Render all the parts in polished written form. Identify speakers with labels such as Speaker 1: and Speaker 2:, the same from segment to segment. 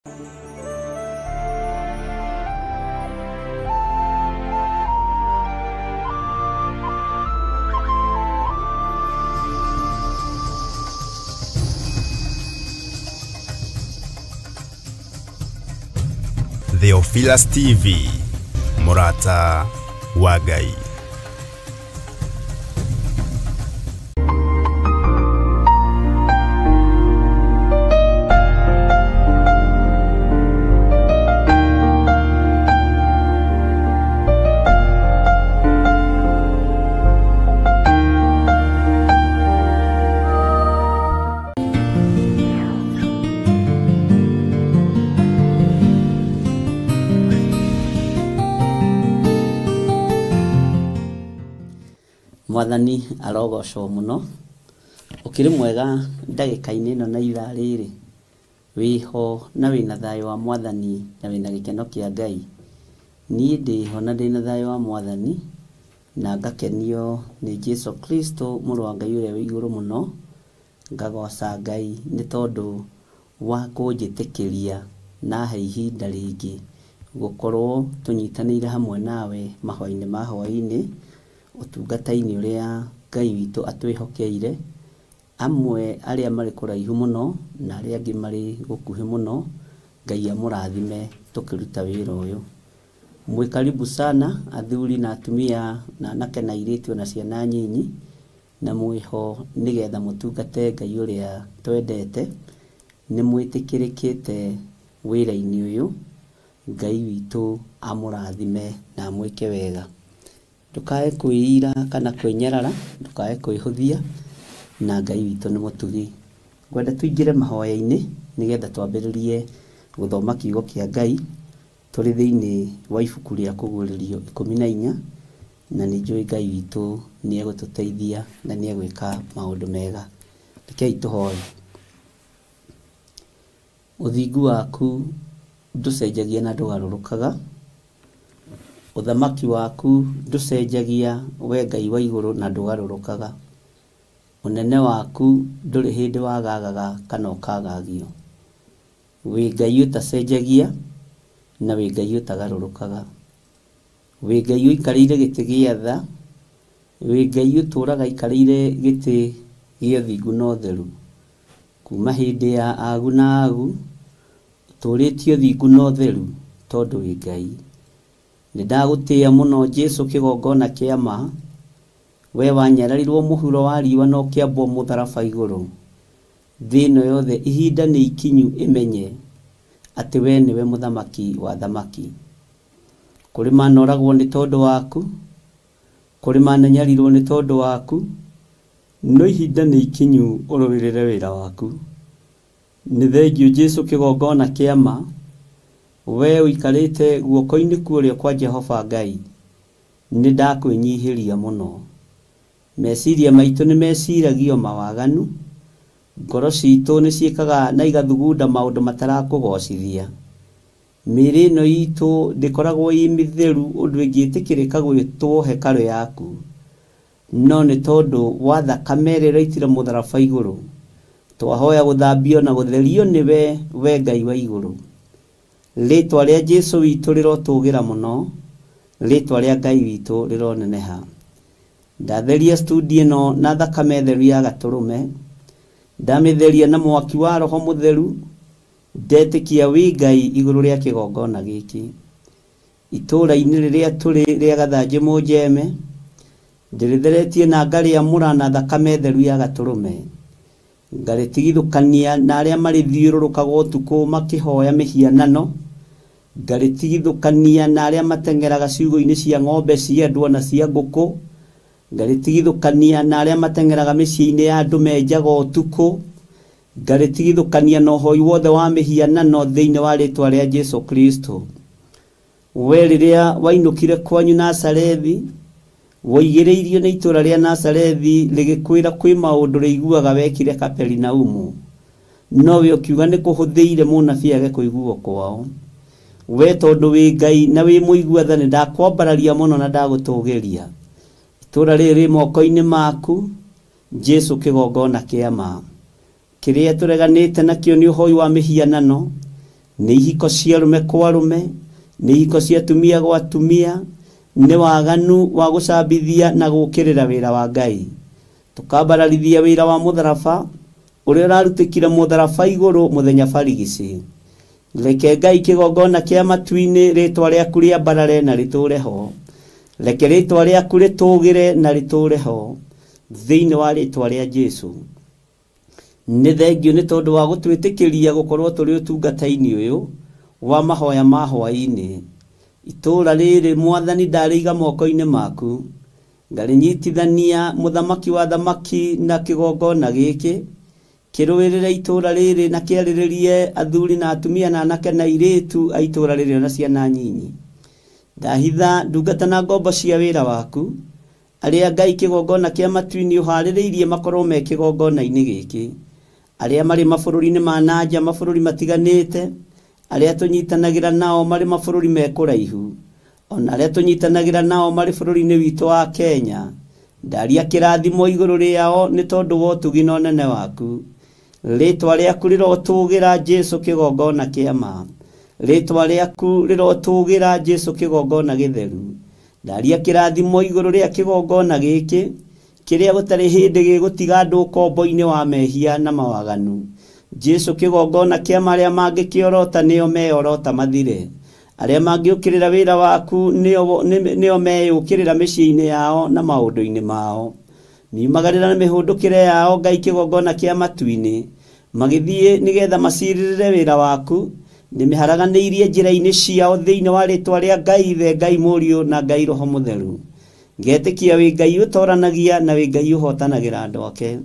Speaker 1: Theophilus TV, Murata wa Ngai.
Speaker 2: Mwathani arogocwo muno ukiri mwega ndagika-inĩ ĩno na ithaa rĩrĩ wĩho na wĩna thayũ wa Mwathani na wĩna gĩkeno kĩa Ngai. Niĩ ndĩho na ndĩna thayũ wa Mwathani na ngakenio nĩ Jesu Kristo mũrũ wa Ngai ũrĩa wĩ igũrũ mũno. Ngagoca Ngai nĩ tondũ wa kũnjĩtĩkĩria na he ihinda rĩngĩ gũkorwo tũnyitanĩire hamwe nawe mahoya-inĩ ma hwaĩ-inĩ, ũtungata-inĩ ũrĩa Ngai witũ atwĩhokeire, amwe arĩa marĩ kũraihu mũno na arĩa angĩ marĩ gũkuhĩ mũno. Ngai amũrathime tũkĩruta wĩra ũyũ. Mwĩ karibu sana athuri na atumia na anake na airĩtu na ciana nyinyi, na mwĩho nĩgetha mũtungate Ngai ũrĩa twendete. Nĩ mwĩtĩkĩrĩkĩte wĩra-inĩ ũyũ. Ngai witũ amũrathime na amwĩke wega. Ndukae kwĩira kana kwĩnyarara, ndukae kwĩhũthia, na Ngai witũ nĩ mũtugi. Ngwenda tũingĩre mahoya-inĩ nĩgetha twambĩrĩrie gũthoma kiugo kĩa Ngai tũrĩ thĩinĩ wa ibuku rĩa Kũguũrĩrio 14, na nĩ njũĩ Ngai witũ nĩ egũtũteithia na nĩ egwĩka maũndũ mega. Rekei tũhoe. Ũthingu waku ndũcenjagia na ndũgarũrũkaga, ũthamaki waku ndũcenjagia we Ngai wa igũrũ na ndũgarũrũkaga, ũnene waku ndũrĩ hĩndĩ wagagaga kana ũkagagio. Wĩ Ngai ũtacenjagia na wĩ Ngai ũtagarũrũkaga, wĩ Ngai ũikarĩire gĩtĩ gĩa tha, wĩ Ngai ũtũũraga aikarĩire gĩtĩ gĩa ũthingu na ũtheru. Kuma hĩndĩ ya agu na agu ũtũũrĩtie ũthingu na ũtheru tondũ wĩ Ngai. Nĩ ndagũtĩĩa mũno Jesu kĩgongona kĩa ma, we wanyararirwo mũhuro wa riũa na ũkĩambwo mũtharaba igũrũ. Thĩ ĩno yothe ihinda nĩ ikinyu ĩmenye atĩ we nĩwe mũthamaki wa thamaki. Kũrĩ manoragwo nĩ tondũ waku, kũrĩ mananyarirwo nĩ tondũ waku, no ihinda nĩ ikinyu ũrũĩrĩre wĩra waku. Nĩ thengiũ Jesu kĩgongona kĩa ma, we ũikarĩte guoko-inĩ kwa ũrĩo kwa Jehova Ngai. Nĩ ndakwĩnyihĩria mũno. Meciria maitũ nĩ meciragio mawaganu, ngoro citũ nĩ ciĩkaga na igathugunda maũndũ matarakũgocithia. Mĩĩrĩ ĩno itũ ndĩkoragwo ĩ mĩtheru ũndũ ĩngĩtĩkĩrĩka gwĩtwo hekarũ yaku, no nĩ tondũ wa thakame ĩrĩa ũraitire mũtharaba igũrũ, twahoya gũthambio na gũtherio nĩwe we Ngai wa igũrũ. Rĩtwa rĩa Jesu witũ rĩrotũgĩra mũno, rĩtwa rĩa Ngai witũ rĩroneneha. Ndatheria studio ĩno na thakame theru ya gatũrũme, ndamĩtheria na mwaki wa Roho Mũtheru, ndetĩkia wĩ Ngai igũrũ rĩa kĩgongona gĩkĩ. Itũũra-inĩ rĩrĩa tũrĩ rĩa Gathanjĩ Mũnjeme, ndĩrĩtheretie na ngarĩamũra na thakame theru ya gatũrũme. Ngarĩtigithũkania na arĩa marĩthiũrũrũkaga ũtukũ makĩhoya mĩhianano, ngarĩtigithũkania na arĩa mateng'eraga ciugũ-inĩ cia ng'ombe cia andũ ona cia ngũkũ, ngarĩtigithũkania na arĩa mateng'eraga mĩciĩ-inĩ ya andũ menjaga ũtukũ, ngarĩtigithũkania na ũhoi wothe wa mĩhianano thĩinĩ wa rĩtwa rĩa Jesu Kristo. We rĩrĩa wainũkire kwanyu Nazarethi, woigĩrĩirio nĩ itũũra rĩa Nazarethi rĩgĩkwĩra kwĩ maũndũ rĩiguaga wekire Kaperinaumu, no we ũkiuga nĩ kũhũthĩire mũnabii age kũiguo kwao. We tondũ wĩ Ngai na wĩ mũigua tha, nĩ ndakwambararia mũno na ndagũtũgĩria. Itũũra rĩrĩ rĩ moko-inĩ maku, Jesu kĩgongona kĩa ma. Kĩrĩa tũreganĩte nakĩo nĩ ũhoi wa mĩhianano, Nĩ ihiko cia arũme kwa arũme, nĩ ihiko cia atumia gwa atumia, nĩ waganu wa gũcambithia na gũũkĩrĩra wĩra wa Ngai. Tũkambararithia wĩra wa mũtharaba ũrĩa ũrarutĩkire mũtharaba igũrũ mũthenya barigici. Reke Ngai kĩgongona kĩa matu-inĩ rĩtwa rĩaku rĩambarare na rĩtũre ho. Reke rĩtwa rĩaku rĩtũgĩre na rĩtũre ho thĩinĩ wa rĩtwa rĩa Jesũ. Nĩ thengio nĩ tondũ wa gũtwĩtĩkĩria gũkorwo tũrĩ ũtungata-inĩ ũyũ wa mahoya ma hwaĩ-inĩ. Itũũra rĩrĩ Mwathani ndarĩiga moko-inĩ maku, ngarĩnyitithania mũthamaki wa thamaki na kĩgongona gĩkĩ, kĩrũĩrĩre itũũra rĩrĩ na kĩarĩrĩrie athuri na atumia na anake na airĩtu a itũũra rĩrĩ ona ciana nyinyi. Ndahitha ndungata na ngombo cia wĩra waku, arĩa Ngai kĩgongona kĩa matu-inĩ ũharĩrĩirie makorwo me kĩgongona-inĩ gĩkĩ, arĩa marĩ mabũrũri-inĩ ma nanja, mabũrũri matiganĩte, arĩa tũnyitanagĩra nao marĩ mabũrũri me kũraihu, ona arĩa tũnyitanagĩra nao marĩ bũrũri-inĩ witũ wa Kenya. Ndaria kĩrathimo igũrũ rĩao nĩ tondũ wa ũtugi na ũnene waku. Rĩtwa rĩaku rĩrotũgĩra Jesũ kĩgongona kĩa ma. Rĩtwa rĩaku rĩrotũgĩra Jesũ kĩgongona gĩtheru. Ndaria kĩrathimo igũrũ rĩa kĩgongona gĩkĩ, kĩrĩa gũtarĩ hĩndĩ gĩgũtiga andũ ũkombo-inĩ wa mehia na mawaganu. Jesũ kĩgongona kĩa marĩa mangĩkĩorota nĩo meorota mathire. Arĩa mangĩũkĩrĩra wĩra waku nĩo meyũkĩrĩra mĩciĩ-inĩ yao na maũndũ-inĩ mao. Miumagarĩra na mĩhũndũkĩre yao Ngai kĩgongona kĩa matu-inĩ, magĩthiĩ nĩgetha macirĩrĩre wĩra waku. Nĩmĩharaganĩirie njĩra-inĩ ciao thĩinĩ wa rĩtwa rĩa Ngai Ithe, Ngai Mũriũ na Ngai Roho Mũtheru. Ngetĩkia wĩ Ngai ũtoranagia na wĩ Ngai ũhotanagĩra andũ ake.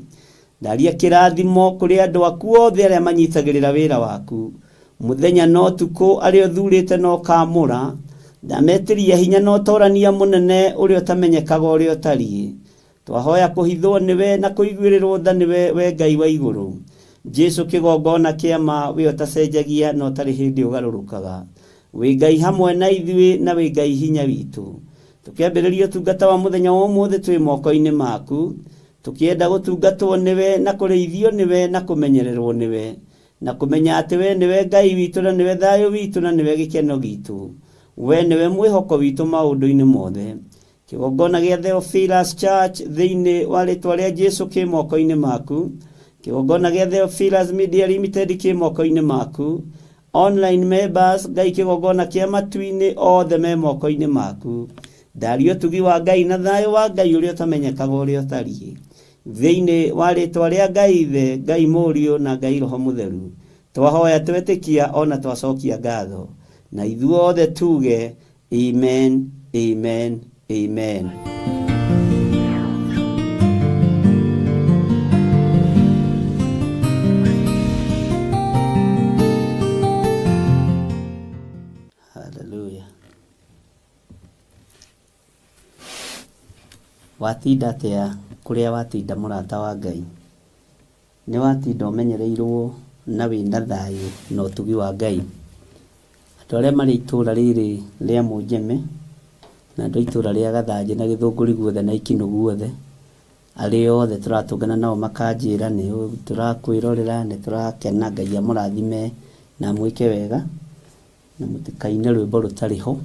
Speaker 2: Ndaria kĩrathimo kũrĩ andũ aku othe arĩa manyitagĩrĩra wĩra waku, mũthenya na ũtukũ, arĩa ũthurĩte na ũkamũra. Ndametĩria hinya na ũtorania mũnene ũrĩa ũtamenyekaga ũrĩa ũtariĩ. Twahoya kũhithwo nĩwe na kũiguĩrĩrwo tha nĩwe, we Ngai wa igũrũ. Jesũ kĩgongona kĩa ma, we ũtacenjagia na ũtarĩ hĩndĩ ũgarũrũkaga. Wĩ Ngai hamwe na ithuĩ na wĩ Ngai hinya witũ. Tũkĩambĩrĩria ũtungata wa mũthenya wa ũmũthĩ twĩ moko-inĩ maku, tũkĩenda gũtungatwo nĩwe na kũrĩithio nĩwe na kũmenyererwo nĩwe, na kũmenya atĩ we nĩwe Ngai witũ na nĩwe thayũ witũ na nĩwe gĩkeno gitũ. We nĩwe mwĩhoko witũ maũndũ-inĩ mothe. Kĩgongona gĩa Theophilus Church thĩinĩ wa rĩtwa rĩa Jesũ kĩ moko-inĩ maku. Kĩgongona gĩa Theophilus Media Limited kĩ moko-inĩ maku. Online members Ngai kĩgongona kĩa matu-inĩ othe me moko-inĩ maku. Ndaria ũtugi wa Ngai na thayũ wa Ngai ũrĩa ũtamenyekaga ũrĩa ũtariĩ. Thĩinĩ wa rĩtwa rĩa Ngai Ithe, Ngai Mũriũ na Ngai Roho Mũtheru. Twahoya twetĩkia ona twacokia ngatho. Na ithuothe tuge amen, amen, amen. Hallelujah. Watinda atĩa kũrĩa watinda mũrata wa Ngai? Nĩ watinda ũmenyereirwo na wĩna thayũ na ũtugi wa Ngai. Andũ arĩa marĩ itũũra rĩrĩ rĩa Mũnjeme na andũ a itũũra rĩa Gathanjĩ na Gĩthũngũri guothe na Ikinũ guothe, arĩa othe tũratũngana nao makanjĩra nĩ tũrakwĩrorera, nĩ tũrakena, Ngai amũrathime na amwĩke wega, na mũtikaine rwĩmbo rũtarĩ ho,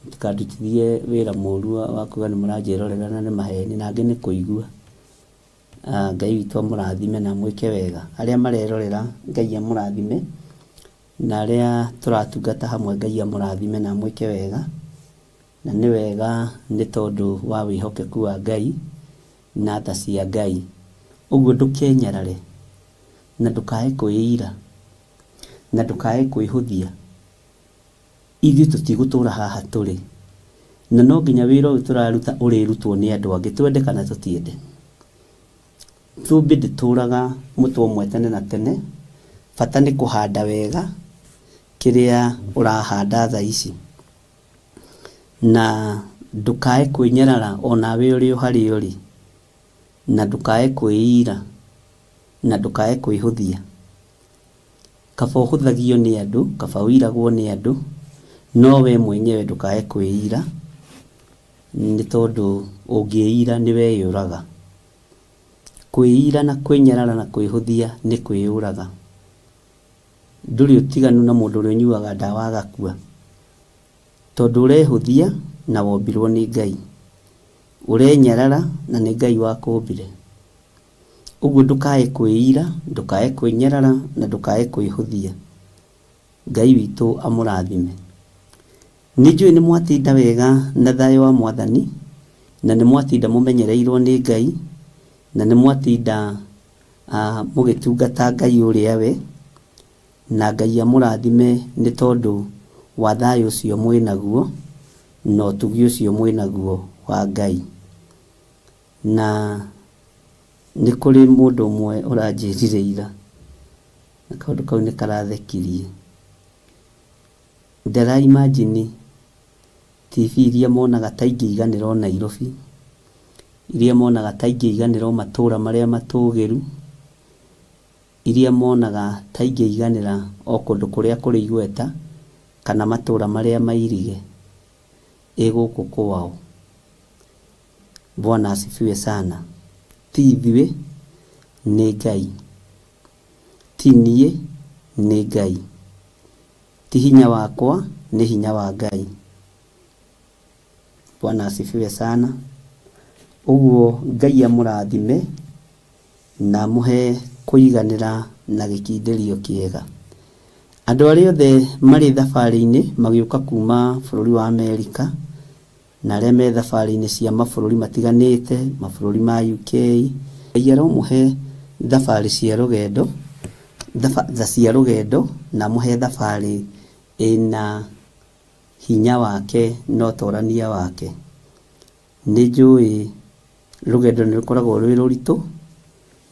Speaker 2: mũtikandutithie wĩra mũru wa kuga nĩ mũranjĩrorera na nĩ maheni, na angĩ nĩ kũigua. Ngai witũ amũrathime na amwĩke wega. Arĩa marerorera Ngai amũrathime, na arĩa tũratungata hamwe Ngai amũrathime na amwĩke wega. Na nĩ wega nĩ tondũ wa wĩhokeku wa Ngai na tha cia Ngai. Ũguo ndũkenyarare na ndũkae kwĩira na ndũkae kwĩhũthia. Ithuĩ tũtigũtũra haha tũrĩ, na no nginya wĩra ũyũ tũraruta ũrĩrutwo nĩ andũ angĩ, twende kana tũtiende. Thũmbĩ ndĩtũraga mũtwe ũmwe tene na tene. Bata nĩ kũhanda wega kĩrĩa ũrahanda thaa ici, na ndũkae kwĩnyarara onawe ũrĩ o harĩa ũrĩ, na ndũkae kwĩira na ndũkae kwĩhũthia. Kaba ũhũthagio nĩ andũ, kaba ũiragwo nĩ andũ, no we mwenyewe ndũkae kwĩira, nĩ tondũ ũngĩira nĩ weyũraga. Kwĩira na kwĩnyarara na kwĩhũthia nĩ kwĩyũraga. Ndũrĩ ũtiganu na mũndũ ũrĩa ũnyuaga ndawa agakua. Tondũ ũrehũthia na wombirwo nĩ Ngai. Ũrenyarara na nĩ Ngai wakũmbire. Ũguo ndũkae kwĩira, ndũkae kwĩnyarara na ndũkae kwĩhũthia. Ngai witũ amũrathime. Nĩ njũĩ nĩ mwatinda wega na thayũ wa Mwathani, na nĩ mwatinda mũmenyereirwo nĩ Ngai, na nĩ mwatinda mũgĩtungata Ngai ũrĩa we, na Ngai amũrathime nĩ tondũ wa thayũ ũcio mwĩnaguo, na ũtugi ũcio mwĩnaguo wa Ngai. Na nĩ kũrĩ mũndũ ũmwe ũranjĩrire ira, na kaũndũ kau nĩ karathekirie. Ndara imagine TV iria monaga ta ingĩiganĩra o Nairobi, iria monaga ta ingĩiganĩra o matũra marĩa matũgĩru, iria monaga ta ingĩiganĩra o kũndũ kũrĩa kũrĩ igweta, kana matũra marĩa mairige, ĩ gũkũ kwao. Bwana asifiwe sana. Ti ithuĩ, nĩ Ngai. Ti niĩ, nĩ Ngai. Ti hinya wakwa, nĩ hinya wa Ngai. Bwana asifiwe sana. Ũguo Ngai amũrathime na amũhe kũiganĩra na gĩkindĩrio kĩega. Andũ arĩa othe marĩ thabarĩ-inĩ magĩũka kuma bũrũri wa Amerika, na arĩa me thabarĩ-inĩ cia mabũrũri matiganĩte, mabũrũri ma UK, Ngai aromũhe thabarĩ cia rũgendo, cia rũgendo, na amũhe thabarĩ ĩna hinya wake na ũtorania wake. Nĩ njũĩ rũgendo nĩ rũkoragwo rwĩ rũritũ,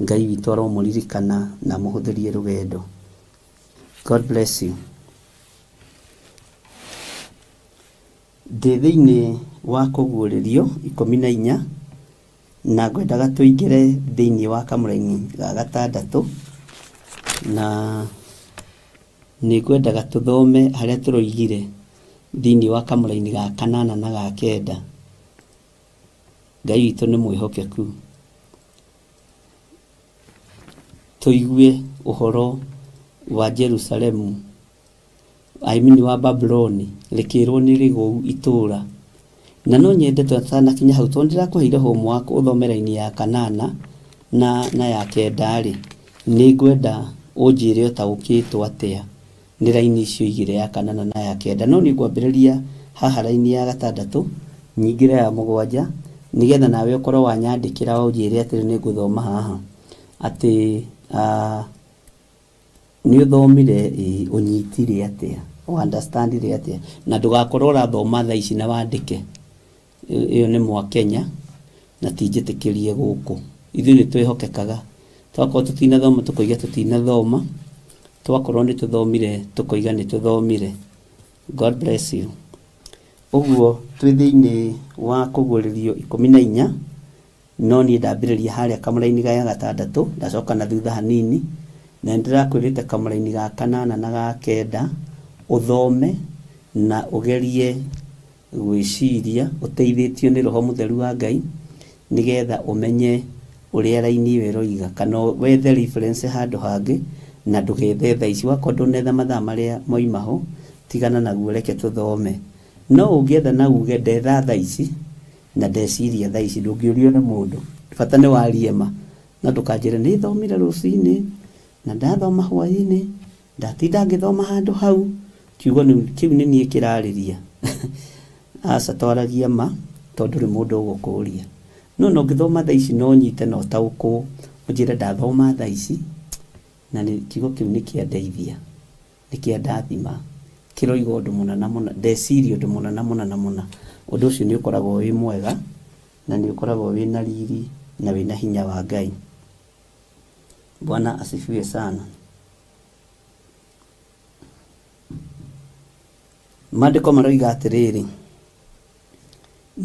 Speaker 2: Ngai witũ aromũririkana na amũhũthĩrie rũgendo. God bless you. Ndĩ thĩinĩ wa kũguũrĩrio 14, na ngwendaga tũingĩre thĩinĩ wa kamũraini ga gatandatũ, na nĩ ngwendaga tũthome harĩa tũroigire thĩinĩ wa kamũraini ga 8 na ga 9. Ngai witũ nĩ mwĩhokeku. Tũigue ũhoro wa Jerusalemu, I mean wa Babuloni, rĩkĩrwo nĩ rĩgũu itũra. Na no nyende tũtanakinya hau, tondũ ndĩrakũheire homework ũthome raini ya 8 na ya 9 rĩ, nĩ ngwenda ũnjĩre ũtaũkĩtwo atĩa nĩ raini icio igĩrĩ, ya 8 na ya 9. No nĩ ngwambĩrĩria haha raini ya 6 nyingĩre ya 7, nĩgetha nawe ũkorwo wanyandĩkĩra ũnjĩre atĩrĩ nĩ ngũthoma haha atĩ nĩ ũthomire, ũnyitire atĩa, ũunderstandire atĩa, na ndũgakorwo ũrathoma thaa ici na wandĩke. Ĩyo nĩ mwa Kenya na ti njĩtĩkĩrie gũkũ. Ithuĩ nĩ twĩhokekaga, twakorwo tũtinathoma tũkoiga tũtinathoma, twakorwo nĩ tũthomire tũkoiga nĩ tũthomire. God bless you. Ũguo twĩ thĩinĩ wa kũguũrĩrio 14, no niĩ ndambĩrĩria harĩa kamũraini ga 6, ndacoka na thutha hanini, na nĩndĩrakwĩrĩte kamũraini ga 8 na ga 9 ũthome na ũgerie gwĩciria ũteithĩtio nĩ Roho Mũtheru wa Ngai, nĩgetha ũmenye ũrĩa raini ĩyo ĩroiga, kana wethe reference handũ hangĩ, na ndũgethe thaa ici. Wakorwo ndũnetha mathaa marĩa moima ho, tigana naguo, reke tũthome. No ũngĩetha na uge ndetha thaa ici na ndeciria thaa ici, ndũngĩũrio nĩ mũndũ, bata nĩ warie ma, na ndũkanjĩre nĩ thomire rũcinĩ na ndathoma hwaĩ-inĩ, ndatinda ngĩthoma handũ hau, kiugo kĩu nĩ niĩ kĩrarĩria. Aca, twaragia ma, tondũ ndũrĩ mũndũ ũgũkũria. No no ũngĩthoma thaa ici no ũnyite na ũtaũkwo, ũnjĩre ndathoma thaa ici na kiugo kĩu nĩ kĩandeithia, nĩ kĩandathima, kĩroiga ũndũ mũna na mũna, ndeciria ũndũ mũna na mũna na mũna. Ũndũ ũcio nĩ ũkoragwo wĩ mwega na nĩ ũkoragwo wĩna riri na wĩna hinya wa Ngai. Bwana asifiwe sana. Maandĩko maroiga atĩrĩrĩ,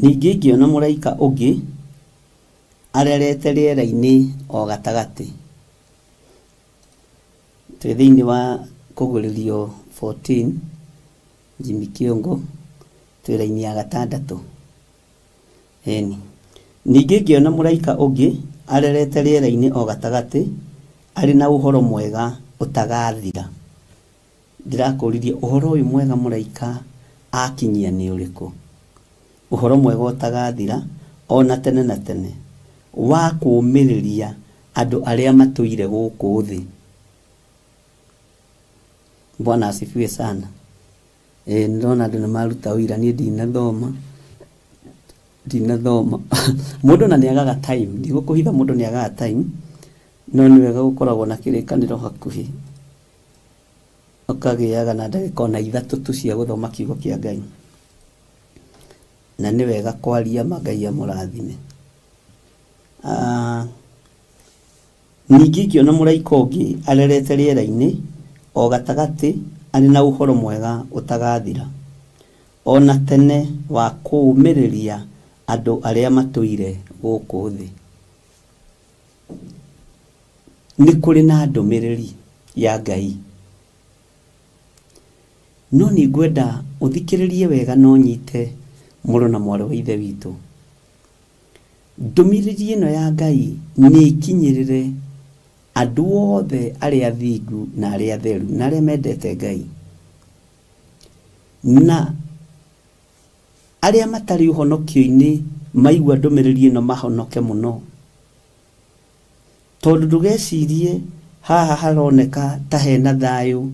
Speaker 2: ningĩ ngĩona mũraika ũngĩ arerete rĩera-inĩ o gatagatĩ. Twĩ thĩinĩ wa kũguũrĩrio 14, Jimmy Kĩongo, twĩ raini ya 6. Ĩni. Ningĩ ngĩona mũraika ũngĩ arerete rĩera-inĩ o gatagatĩ, arĩ na ũhoro mwega ũtagathira. Ndĩrakũririe ũhoro ũyũ mwega mũraika akinyia nĩ ũrĩkũ? Ũhoro mwega ũtagathira ona tene na tene, wa kũũmĩrĩria andũ arĩa matũire gũkũ thĩ. Bwana asifiwe sana. Ndĩrona andũ nĩ maruta ũira, niĩ ndinathoma. Ndinathoma. Mũndũ na nĩagaga time, ndigũkũhitha mũndũ nĩagaga time, no nĩ wega gũkoragwo na kĩrĩkanĩro hakuhĩ. Ũkagĩaga na ndagĩka ona ithatũ tu cia gũthoma kiugo kĩa Ngai. Na nĩ wega kwaria ma Ngai amũrathime. Ningĩ ngĩona mũraika ũngĩ arerete rĩera-inĩ o gatagatĩ arĩ na ũhoro mwega ũtagathira, ona tene wa kũũmĩrĩria andũ arĩa matũire gũkũ thĩ. Nĩ kũrĩ na ndũmĩrĩri ya Ngai. No nĩ ngwenda ũthikĩrĩrie wega na ũnyite mũrũ na mwarĩ wa Ithe witũ. Ndũmĩrĩri ĩno ya Ngai nĩ ĩkinyĩrĩre andũ othe arĩa athingu na arĩa atheru na arĩa mendete Ngai, na arĩa matarĩ ũhonokio-inĩ maigua ndũmĩrĩri ĩno mahonoke mũno. Tondũ ndũgecirie haha haroneka ta hena thayũ,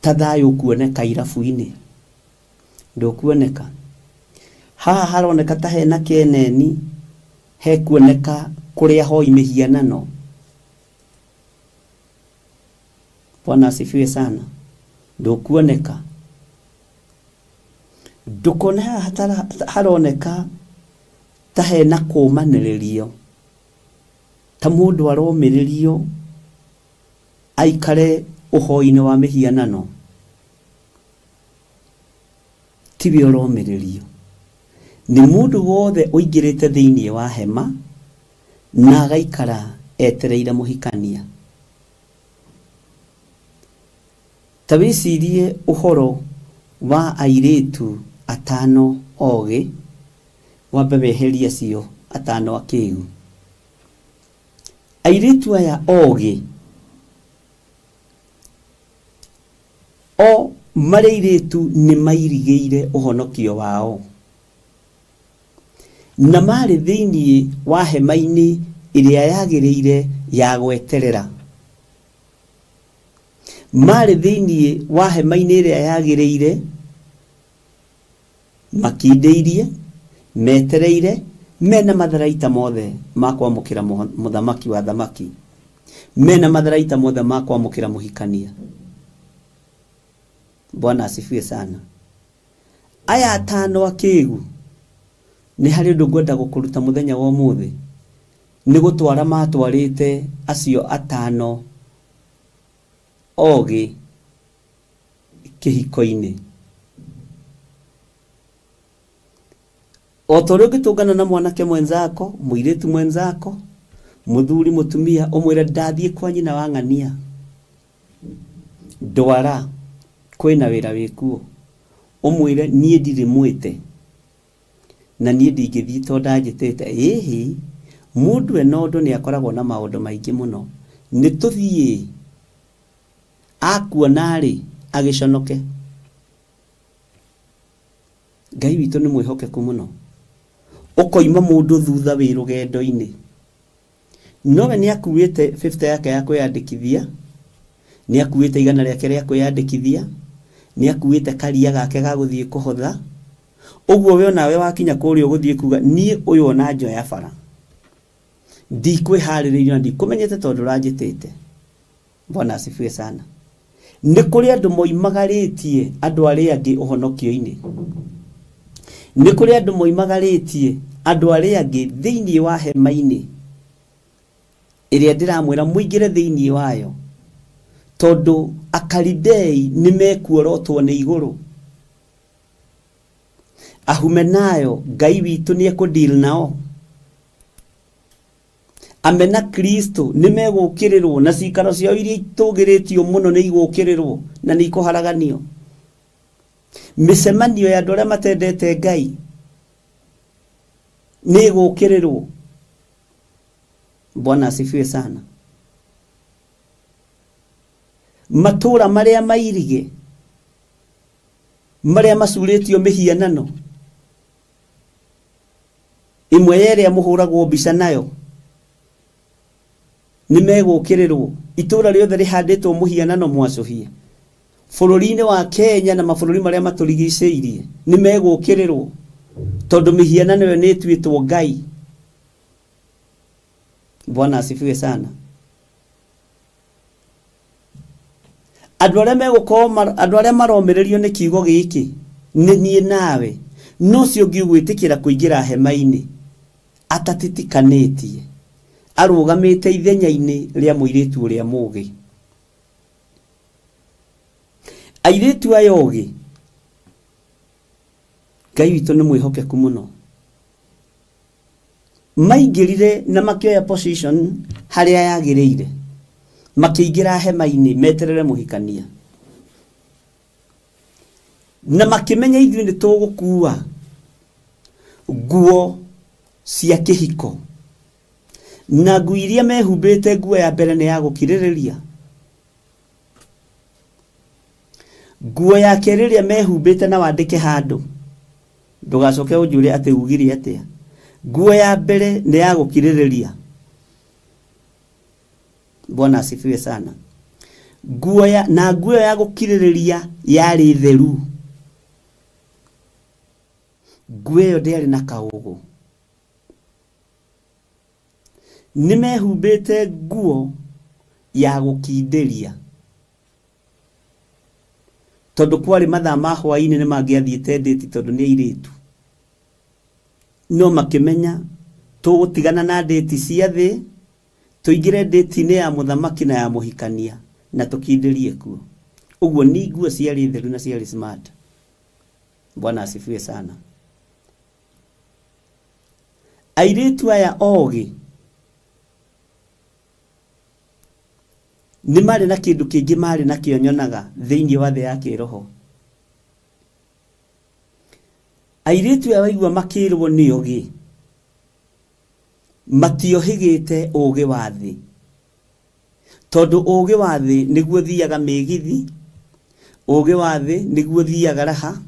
Speaker 2: ta thayũ ũkuoneka irabu-inĩ, ndũkuoneka. Haha haroneka ta hena kĩeneni, hekuoneka kũrĩa hoi mĩhianano. Bwana asifiwe sana. Ndũkuoneka. Ndũkone haha haroneka ta hena kũũmanĩrĩrio, ta mũndũ aromĩrĩrio aikare ũhoi-inĩ wa mĩhianano. Tiwe ũromĩrĩrio, nĩ mũndũ wothe ũingĩrĩte thĩinĩ wa hema na agaikara etereire mũhikania. Ta wĩcirie ũhoro wa airĩtu atano ogĩ, wambe weherie acio atano akĩgu. Airĩtu aya ogĩ o marĩ airĩtu nĩ mairigĩire ũhonokio wao, na marĩ thĩinĩ wa hema-inĩ ĩrĩa yagĩrĩire ya gweterera. Marĩ thĩinĩ wa hema-inĩ ĩrĩa yagĩrĩire, makindĩirie, metereire, mena matharaita mothe ma kwamũkĩra mũthamaki wa thamaki, mena matharaita mothe ma kwamũkĩra mũhikania. Bwana asifiwe sana. Aya atano akĩgu, nĩ harĩ ũndũ ngwenda gũkũruta mũthenya wa ũmũthĩ. Nĩ gũtwara matwarĩte acio atano ogĩ kĩhiko-inĩ. O ta ũrĩa ũngĩtũngana na mwanake mwenzako, mũirĩtu mwenzako, mũthuri mũtumia, ũmwĩre ndathiĩ kwa nyina wa ng'ania, ndwara kwĩna wĩra wĩkuo, ũmwĩre niĩ ndirĩ mwĩte na niĩ ndingĩthiĩ tondũ ndanjĩtĩte. Ĩhĩ, mũndũ ena ũndũ nĩ akoragwo na maũndũ maingĩ mũno. Nĩ tũthiĩ, akuona rĩ agĩconoke. Ngai witũ nĩ mwĩhokeku mũno. Ũkoima mũndũ thutha wĩ rũgendo-inĩ, nowe nĩ akuĩte 50 yake ya kwĩyandĩkithia, nĩ akuĩte 100 rĩake rĩa kwĩyandĩkithia, nĩ akuĩte karia gake ga gũthiĩ kũhotha. Ũguo we onawe wakinya kũrĩa ũgũthiĩ kuga niĩ ũyũ ona njoya bara, ndikwĩharĩrĩirie na ndikũmenyete tondũ ũranjĩtĩte. Bwana asifiwe sana. Nĩ kũrĩ andũ moimagarĩtie andũ arĩa angĩ ũhonokio-inĩ. Nĩ kũrĩ andũ moimagarĩtie andũ arĩa angĩ thĩinĩ wa hema-inĩ ĩrĩa ndĩramwĩra mũingĩre thĩinĩ wayo, tondũ Akalidei nĩ mekuorotwo nĩ igũrũ. Ahumenayo Ngai witũ nĩ ekũdeal nao. Amena Kristo nĩ megũkĩrĩrwo, na cikaro ciao iria itũgĩrĩtio mũno nĩ igũkĩrĩrwo na nĩ ikũharaganio. Mĩcemanio ya andũ arĩa matendete Ngai nĩ ĩgũkĩrĩrwo. Bwana asifiwe sana. Matũra marĩa mairige Marĩa macurĩtio mĩhianano ĩmwe ya ĩrĩa mũhũragwo mbica nayo nĩ megũkĩrĩrwo. Itũra rĩothe rĩhandĩtwo mũhianano mwacũhie bũrũri-inĩ wa Kenya na mabũrũri marĩa matũrigicĩirie nĩ megũkĩrĩrwo tondũ mĩhianano ĩyo nĩ ĩtuĩtwo Ngai. Bwana asifiwe sana. Andũ arĩa megũkorwo andũ arĩa maromĩrĩrio nĩ kiugo gĩkĩ nĩ niĩ nawe, no ũcio ũngĩ ũgwĩtĩkĩra kũingĩra hema-inĩ atatitikanĩtie arũgamĩte ithenya-inĩ rĩa mũirĩtu ũrĩa mũũgĩ. Airĩtu aya ogĩ, Ngai witũ nĩ mwĩhokeku mũno, maingĩrire na makĩoya position harĩa yagĩrĩire, makĩingĩra hema-inĩ meterere mũhikania na makĩmenya ithuĩ nĩ tũgũkua nguo cia kĩhiko, na nguo iria mehumbĩte nguo ya mbere nĩ ya gũkirĩrĩria, nguo ya kerĩ ĩrĩa mehumbĩte na wandĩke handũ ndũgacoke ũnjũre atĩ ugire atĩa, nguo ya mbere nĩ ya gũkirĩrĩria. Bwana asifiwe sana. Nguo ya na nguo ya gũkirĩrĩria yarĩ theru, nguo ĩyo ndĩarĩ na kaũgũ. Nĩ mehumbĩte nguo ya gũkindĩria tondũ kwarĩ mathaa ma hwaĩ-inĩ nĩ mangĩathiĩte ndĩti tondũ nĩ airĩtu, no makĩmenya tũgũtigana na ndĩti cia thĩ tũingĩre ndĩti-inĩ ya mũthamaki na ya mũhikania na tũkindĩrie kuo. Ũguo nĩ nguo ciarĩ theru na ciarĩ smart. Bwana asifiwe sana. Airĩtu aya ogĩ nĩ marĩ na kĩndũ kĩngĩ marĩ nakĩo nyonaga thĩinĩ wa thĩ ya kĩroho. Airĩtu aya waigua makĩrwo nĩ ogĩ, matiohĩgĩte ũgĩ wa thĩ, tondũ ũgĩ wa thĩ nĩguo thiaga mĩgithi, ũgĩ wa thĩ nĩguo thiaga raha.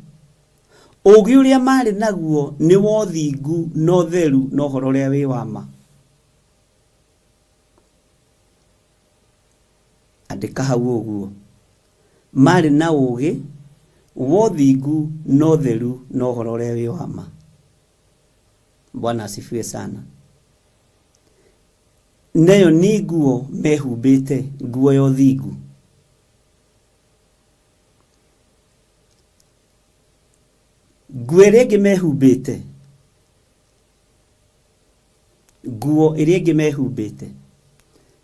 Speaker 2: Ũgĩ ũrĩa marĩ naguo nĩ wa ũthingu na ũtheru na ũhoro ũrĩa wĩ wa ma. Andĩka hau ũguo, marĩ na ũgĩ wa ũthingu na ũtheru na ũhoro ũrĩa wĩ wa ma. Bwana asifiwe sana. Nayo nĩ nguo mehumbĩte, nguo ya ũthingu. Nguo ĩrĩa ĩngĩ mehumbĩte, nguo ĩrĩa ĩngĩ mehumbĩte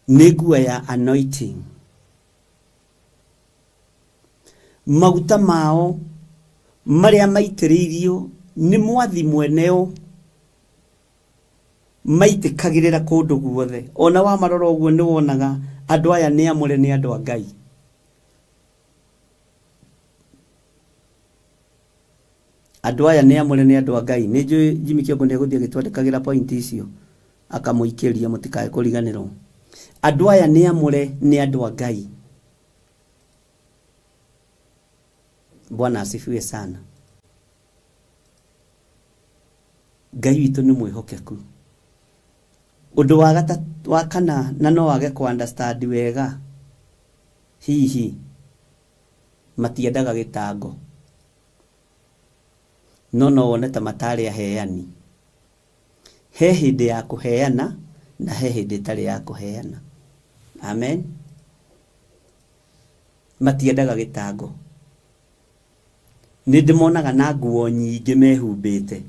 Speaker 2: nĩ nguo ya anointing. Maguta mao marĩa maitĩrĩirio nĩ mwathi mweneo maitĩkagĩrĩra kũndũ guothe. Ona wamarora ũguo nĩ wonaga andũ aya nĩ amũre, nĩ andũ a Ngai. Andũ aya nĩ amũre, nĩ andũ a Ngai. Nĩ njũĩ Jimmy Kĩongo nĩ egũthiĩ agĩtwandĩkagĩra point icio akamũikĩria, mũtikae kũriganĩrwo. Andũ aya nĩ amũre, nĩ andũ a Ngai. Bwana asifiwe sana. Ngai witũ nĩ mwĩhokeku. Ũndũ wa gatatũ wa kana na no wage kũ understand wega, hihi matiendaga gĩtango, no no wone ta matarĩ aheani. He hĩndĩ ya kũheana na he hĩndĩ ĩtarĩ ya kũheana. Amen. Matiendaga gĩtango. Nĩ ndĩmonaga na nguo nyingĩ mehumbĩte.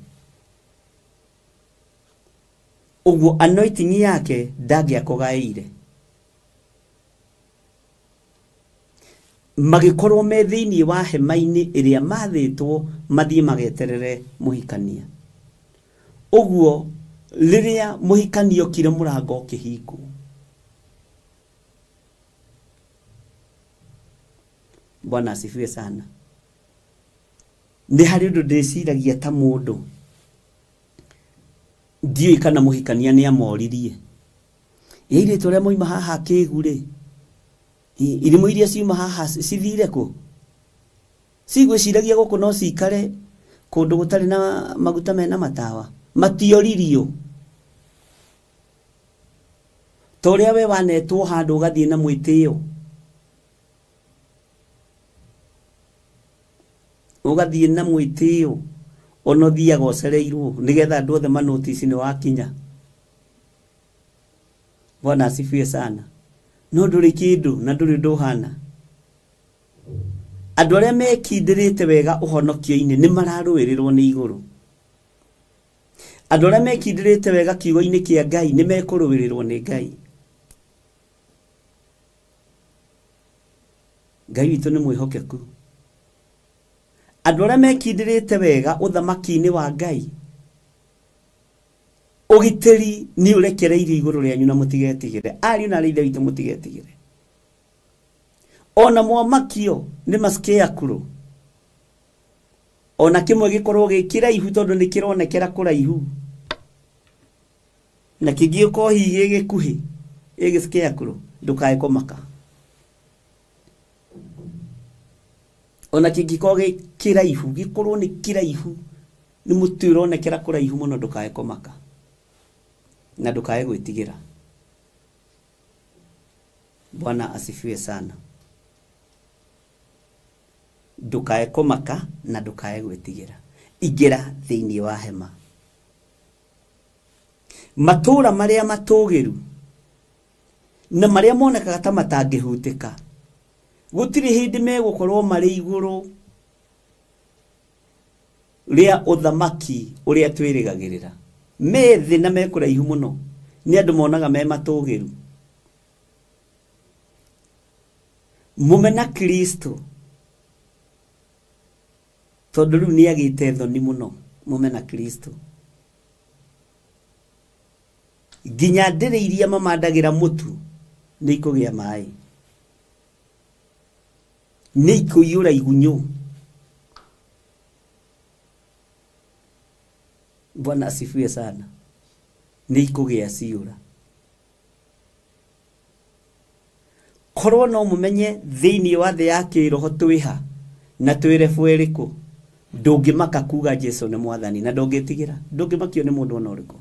Speaker 2: Ũguo anointing yake ndangĩakũgaĩire. Magĩkorwo me thĩinĩ wa hema-inĩ ĩrĩa mathĩtwo mathiĩ mageterere mũhikania. Ũguo rĩrĩa mũhikania okire mũrango ũkĩhingwo. Bwana asifiwe sana. Nĩ harĩ ũndũ ndĩciragia ta mũndũ, ndiũĩ kana mũhikania nĩ amoririe, airĩtu arĩa moima haha kĩgu rĩ, irimũ iria ciuma haha cithire kũ? Cigwĩciragia gũkũ no cikare kũndũ gũtarĩ na maguta mena matawa. Matioririo. Ta ũrĩa we wanetwo handũ ũgathiĩ na mwĩtĩo. Ũgathiĩ na mwĩtĩo ona ũthiaga ũcereirwo nĩgetha andũ othe manotici nĩ wakinya. Bwana asifiwe sana. No ndũrĩ kĩndũ na ndũrĩ ũndũ ũhana. Andũ arĩa mekindĩrĩte wega ũhonokio-inĩ nĩ mararũĩrĩrwo nĩ igũrũ. Andũ arĩa mekindĩrĩte wega kiugo-inĩ kĩa Ngai nĩ mekũrũĩrĩrwo nĩ Ngai. Ngai witũ nĩ mwĩhokeku. Andũ arĩa mekindĩrĩte wega ũthamaki-inĩ wa Ngai, ũgitĩri nĩ ũrekereirio igũrũ rĩanyu na mũtigetigĩre. Ariũ na aarĩ a Ithe witũ mũtigetigĩre. Ona mwamakio nĩ mascarecrow. Ona kĩmwe gĩkorwo gĩ kĩraihu tondũ nĩ kĩronekera kũraihu. Na kĩngĩ gĩkorwo hihi gĩ gĩkuhĩ, gĩ scarecrow, ndũkae kũmaka. Ona kĩngĩkorwo gĩ kĩraihu, gĩkorwo nĩ kĩraihu, nĩ mũtĩ ũronekera kũraihu mũno, ndũkae kũmaka. Na ndũkae gwĩtigĩra. Bwana asifiwe sana. Ndũkae kũmaka na ndũkae gwĩtigĩra. Ingĩra thĩinĩ wa hema. Matũũra marĩa matũũgĩru na marĩa monekaga ta matangĩhutĩka, gũtirĩ hĩndĩ megũkorwo marĩ igũrũ rĩa ũthamaki ũrĩa twĩrĩgagĩrĩra. Me thĩ na me kũraihu mũno, nĩ andũ monaga me matũũgĩru. Mũmena Kristo tondũ rĩu nĩ agĩte thoni mũno. Mũmena Kristo nginya ndĩrĩ iria mamandagĩra mũtu nĩ ikũgĩa maĩ, nĩ ikũiyũra igunyũ. Bwana asifiwe sana. Nĩ ikũgĩa ciũra. Korwo no mũmenye thĩinĩ wa thĩ ya kĩroho twĩha na twĩ level ĩrĩkũ, ndũngĩmaka kuga Jesu nĩ mwathani na ndũngĩtigĩra, ndũngĩmakio nĩ mũndũ ona ũrĩkũ.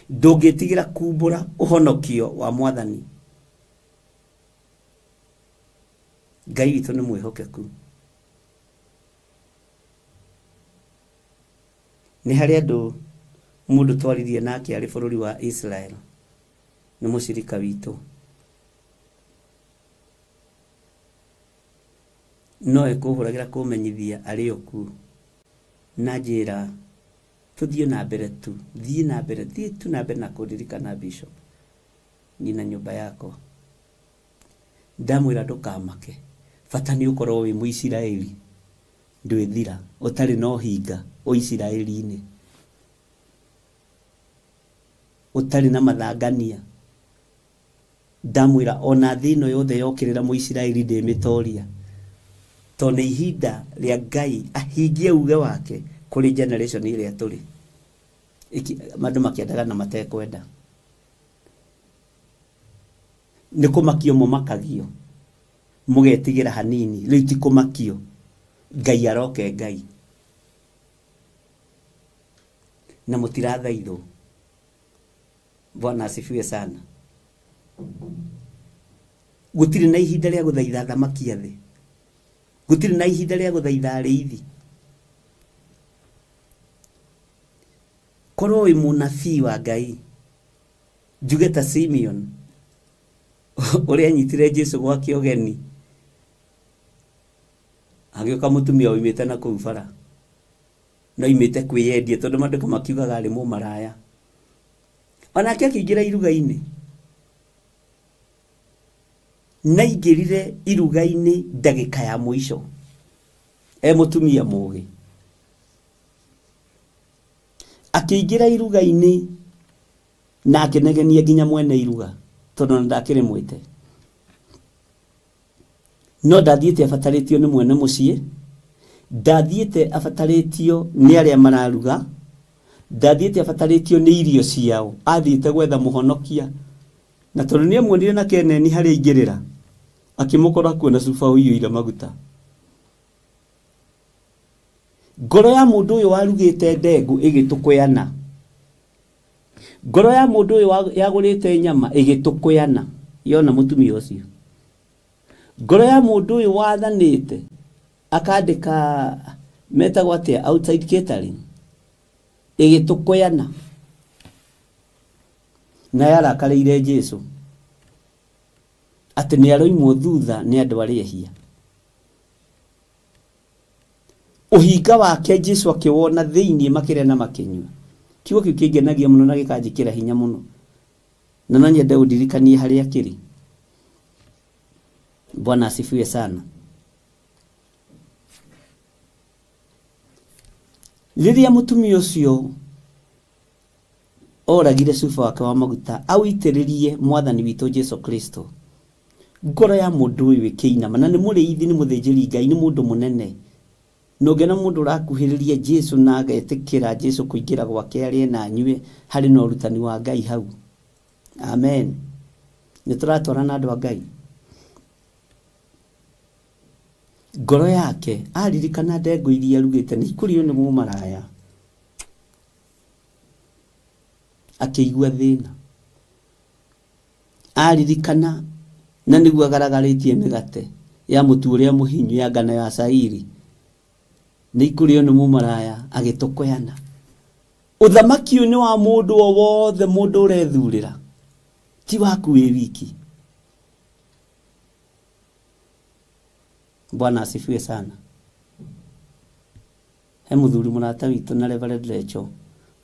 Speaker 2: Ndũngĩtigĩra kumbũra ũhonokio wa mwathani. Ngai witũ nĩ mwĩhokeku. Nĩ harĩ andũ mũndũ twaririe nake arĩ bũrũri wa Israel, nĩ mũcirika witũ, no ĩkũhũragĩra kũmenyithia arĩ o kuo na njĩra tũthiĩ na mbere tu, thiĩ na mbere, thiĩ tu na mbere na kũndirikana Bishop, niĩ na nyũmba yakwa. Ndamwĩra ndũkamake, bata nĩ ũkorwo wĩ Mũisiraeli, ndwĩthira, ũtarĩ na ũhinga Ũisiraeli-inĩ, ũtarĩ na mathangania. Ndamwĩra ona thĩ ĩno yothe yokĩrĩra Mũisiraeli ndĩmĩtoria, tondũ nĩ ihinda rĩa Ngai ahingie uge wake kũrĩ generation ĩrĩa tũrĩ. Andũ makĩendaga na matekwenda. Nĩ kũmakio mũmakagio, mũgetigĩra hanini, rĩu ti kũmakio. Ngai aroke Ngai. Na mũtirathaithwo. Bwana asifiwe sana. Gũtirĩ na ihinda rĩa gũthaitha athamaki a thĩ. Gũtirĩ na ihinda rĩa gũthaitha arĩithi. Korwo wĩ mũnabii wa Ngai, njuge ta Simeon ũrĩa anyitire Jesu gwake ũgeni, agĩũka mũtumia oimĩte na kũu bara, no oimĩte kwĩyendia tondũ maandĩko makiugaga arĩ mũmaraya. Onake akĩingĩra iruga-inĩ, na aingĩrire iruga-inĩ ndagĩka ya mũico, e mũtumia mũgĩ. Akĩingĩra iruga-inĩ na akĩnegenia nginya mwene iruga tondũ ona ndakĩrĩ mwĩte. No ndathiĩte abatarĩtio nĩ mwene mũciĩ, ndathiĩte abatarĩtio nĩ arĩa mararuga, ndathiĩte abatarĩtio nĩ irio ciao, athiĩte gwetha mũhonokia. Na tondũ nĩ amuonire na keneni harĩa aingĩrĩra, Akĩmũkora kuo na cuba ũiyũire maguta. Ngoro ya mũndũ ũyũ warugĩte ndengũ ĩgĩtũkũyana. Ngoro ya mũndũ ũyũ yagũrĩte nyama ĩgĩtũkũyana yona mũtumia ũcio. Ngoro ya mũndũ ũyũ wathanĩte akandĩka metagwo atĩa outside catering ĩgĩtũkũyana. Na yarakarĩire Jesu atĩ nĩ aroimwo thutha nĩ andũ arĩa ehia. Ũhinga wake Jesu akĩwona thĩinĩ makĩrĩa na makĩnyua. Kiugo kĩu kĩngenagia mũno na gĩkanjĩkĩra hinya mũno. Na no nyende ũndirikanie harĩa kĩrĩ. Bwana asifiwe sana. Rĩrĩa mũtumia ũcio oragire cuba wake wa maguta awitĩrĩrie mwathani witũ Jesu Kristo, ngoro ya mũndũ ũyũ ĩkĩinama. Na nĩ mũrĩithi, nĩ mũthĩnjĩri Ngai, nĩ mũndũ mũnene. No ngena mũndũ ũrakuhĩrĩria Jesu na agetĩkĩra Jesu kũingĩra gwake arĩe na anyue, harĩ na ũrutani wa Ngai hau. Amen. Nĩ tũratwarana andũ a Ngai. Ngoro yake aririkana ndengũ iria arugĩte nĩ ikũrĩo nĩ mũmaraya, akĩigua thĩna. Aririkana na nĩguo agaragarĩtie mĩgate ya mũtu ũrĩa mũhinyu ya ngano ya cairi nĩ ikũrĩo nĩ mũmaraya, agĩtũkũyana. Ũthamaki ũyũ nĩ wa mũndũ o wothe, mũndũ ũrethurĩra, ti waku wĩ wiki. Bwana asifiwe sana. He mũthuri mũrata witũ na Reverend Lecho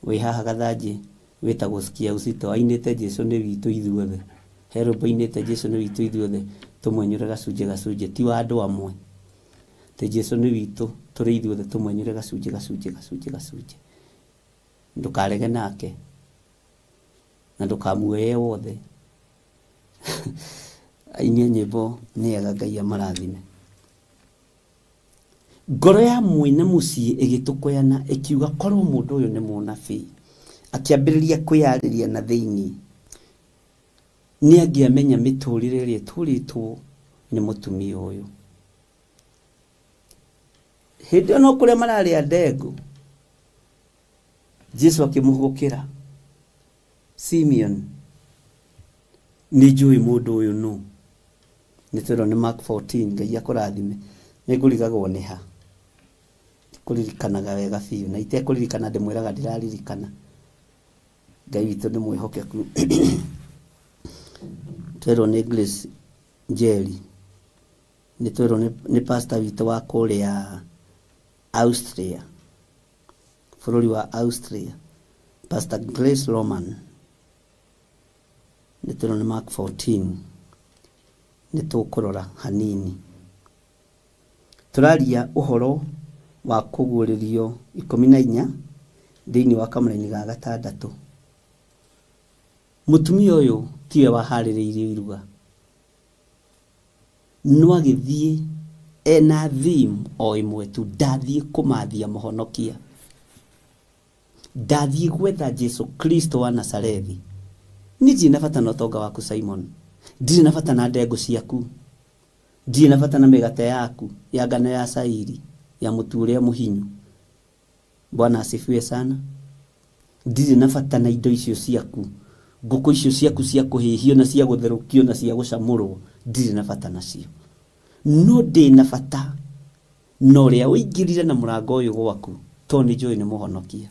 Speaker 2: wĩ haha Gathanjĩ wĩtagwo Sikia Uzito, ainĩte Jesu nĩ witũ ithuothe. He rwĩmbo ainĩte Jesu nĩ witũ ithuothe, tũmwenyũre gacunjĩ gacunjĩ, ti wa andũ amwe. Ti Jesu nĩ witũ tũrĩ ithuothe, tũmwenyũre gacunjĩ gacunjĩ gacunjĩ gacunjĩ. Ndũkarege nake na ndũkamuoye wothe. Ainie nyĩmbo nĩ ega, Ngai amarathime. Ngoro ya mwene mũciĩ ĩgĩtũkũyana ĩkiuga korwo mũndũ ũyũ nĩ mũnabii. Akĩambĩrĩria kwĩyarĩria na thĩinĩ, nĩ angĩamenya mĩtũrĩre ĩrĩa ĩtũrĩtwo nĩ mũtumia ũyũ. Hĩndĩ ĩyo no kũrĩa mararĩa ndengũ, Jesu akĩmũhũgũkĩra, Simeon, nĩ njũĩ mũndũ ũyũ nũ. Nĩ twĩrwo nĩ Mark 14, Ngai akũrathime. Nĩ ngũrigagwo nĩ ha, kũririkanaga wega biũ, na itekũririkana ndĩmwĩraga ndĩraririkana. Ngai witũ nĩ mwĩhokeku. Twerwo nĩ Grace Njeri, nĩ twerwo nĩ pastor witũ wa kũrĩa Austria, bũrũri wa Austria, Pastor Grace Roman. Nĩ twerwo nĩ Mark 14. Nĩ tũkũrora hanini. Tũraria ũhoro wa kũguũrĩrio 14 thĩinĩ wa kamũraini ga gatandatũ. Mũtumia ũyũ tiwe waharĩrĩirie iruga, no agĩthiĩ ena theme o ĩmwe tu, ndathiĩ kũmathia mũhonokia, ndathiĩ gwetha Jesu Kristo wa Nazarethi. Niĩ ndirĩ na bata na ũtonga waku Simon, ndirĩ na bata na ndengũ ciaku, ndirĩ na bata na mĩgate yaku ya ngano ya cairi ya mũtu ũrĩa mũhinyu. Bwana asifiwe sana. Ndirĩ na bata na indo icio ciaku, ngũkũ icio ciaku cia kũhĩhio na cia gũtherũkio na cia gũcamũrwo, ndirĩ na bata nacio. No ndĩ na bata na ũrĩa ũingĩrire na mũrango ũyũ gwaku, tondũ nĩ njũĩ nĩ mũhonokia.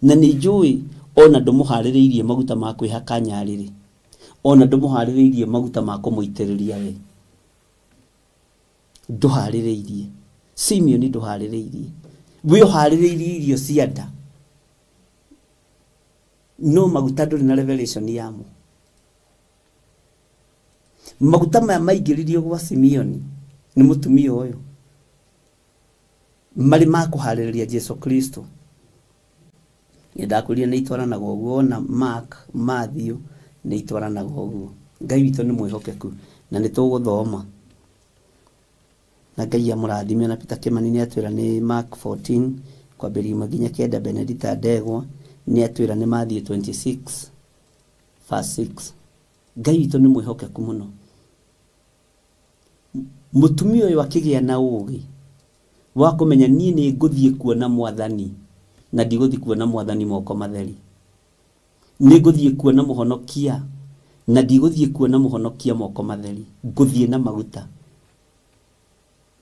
Speaker 2: Na nĩ njũĩ ona ndũmũharĩrĩirie maguta ma kwĩhaka nyarĩrĩ, ona ndũmũharĩrĩirie maguta ma kũmũitĩrĩria we. Ndũharĩrĩirie. Simeon ndũharĩrĩirie. We ũharĩrĩirie irio cia nda, no maguta ndũrĩ na revelation yamo. Maguta maya maingĩririo gwa Simeon nĩ mũtumia ũyũ marĩ ma kũharĩrĩria Jesu Kristo. Nĩndakwĩrire nĩ itwaranaga ũguo, ona Mark, Matthew nĩ itwaranaga ũguo. Ngai witũ nĩ mwĩhokeku na nĩ tũgũthoma. Na Ngai amũrathime. Na Peter Kimani nĩ atwĩra nĩ Mark 14 kwambĩrĩria 1 nginya 9. Benedita Ndegwa nĩ atwĩra nĩ Matthew 26 verse 6. Ngai witũ nĩ mwĩhokeku mũno. Mũtumia ũyũ akĩgĩa na ũũgĩ wa kũmenya niĩ nĩ ngũthiĩ kuona mwathani na ndigũthiĩ kuona mwathani moko matheri. Nĩ ngũthiĩ kuona mũhonokia na ndigũthiĩ kuona mũhonokia moko matheri. Ngũthiĩ na maguta.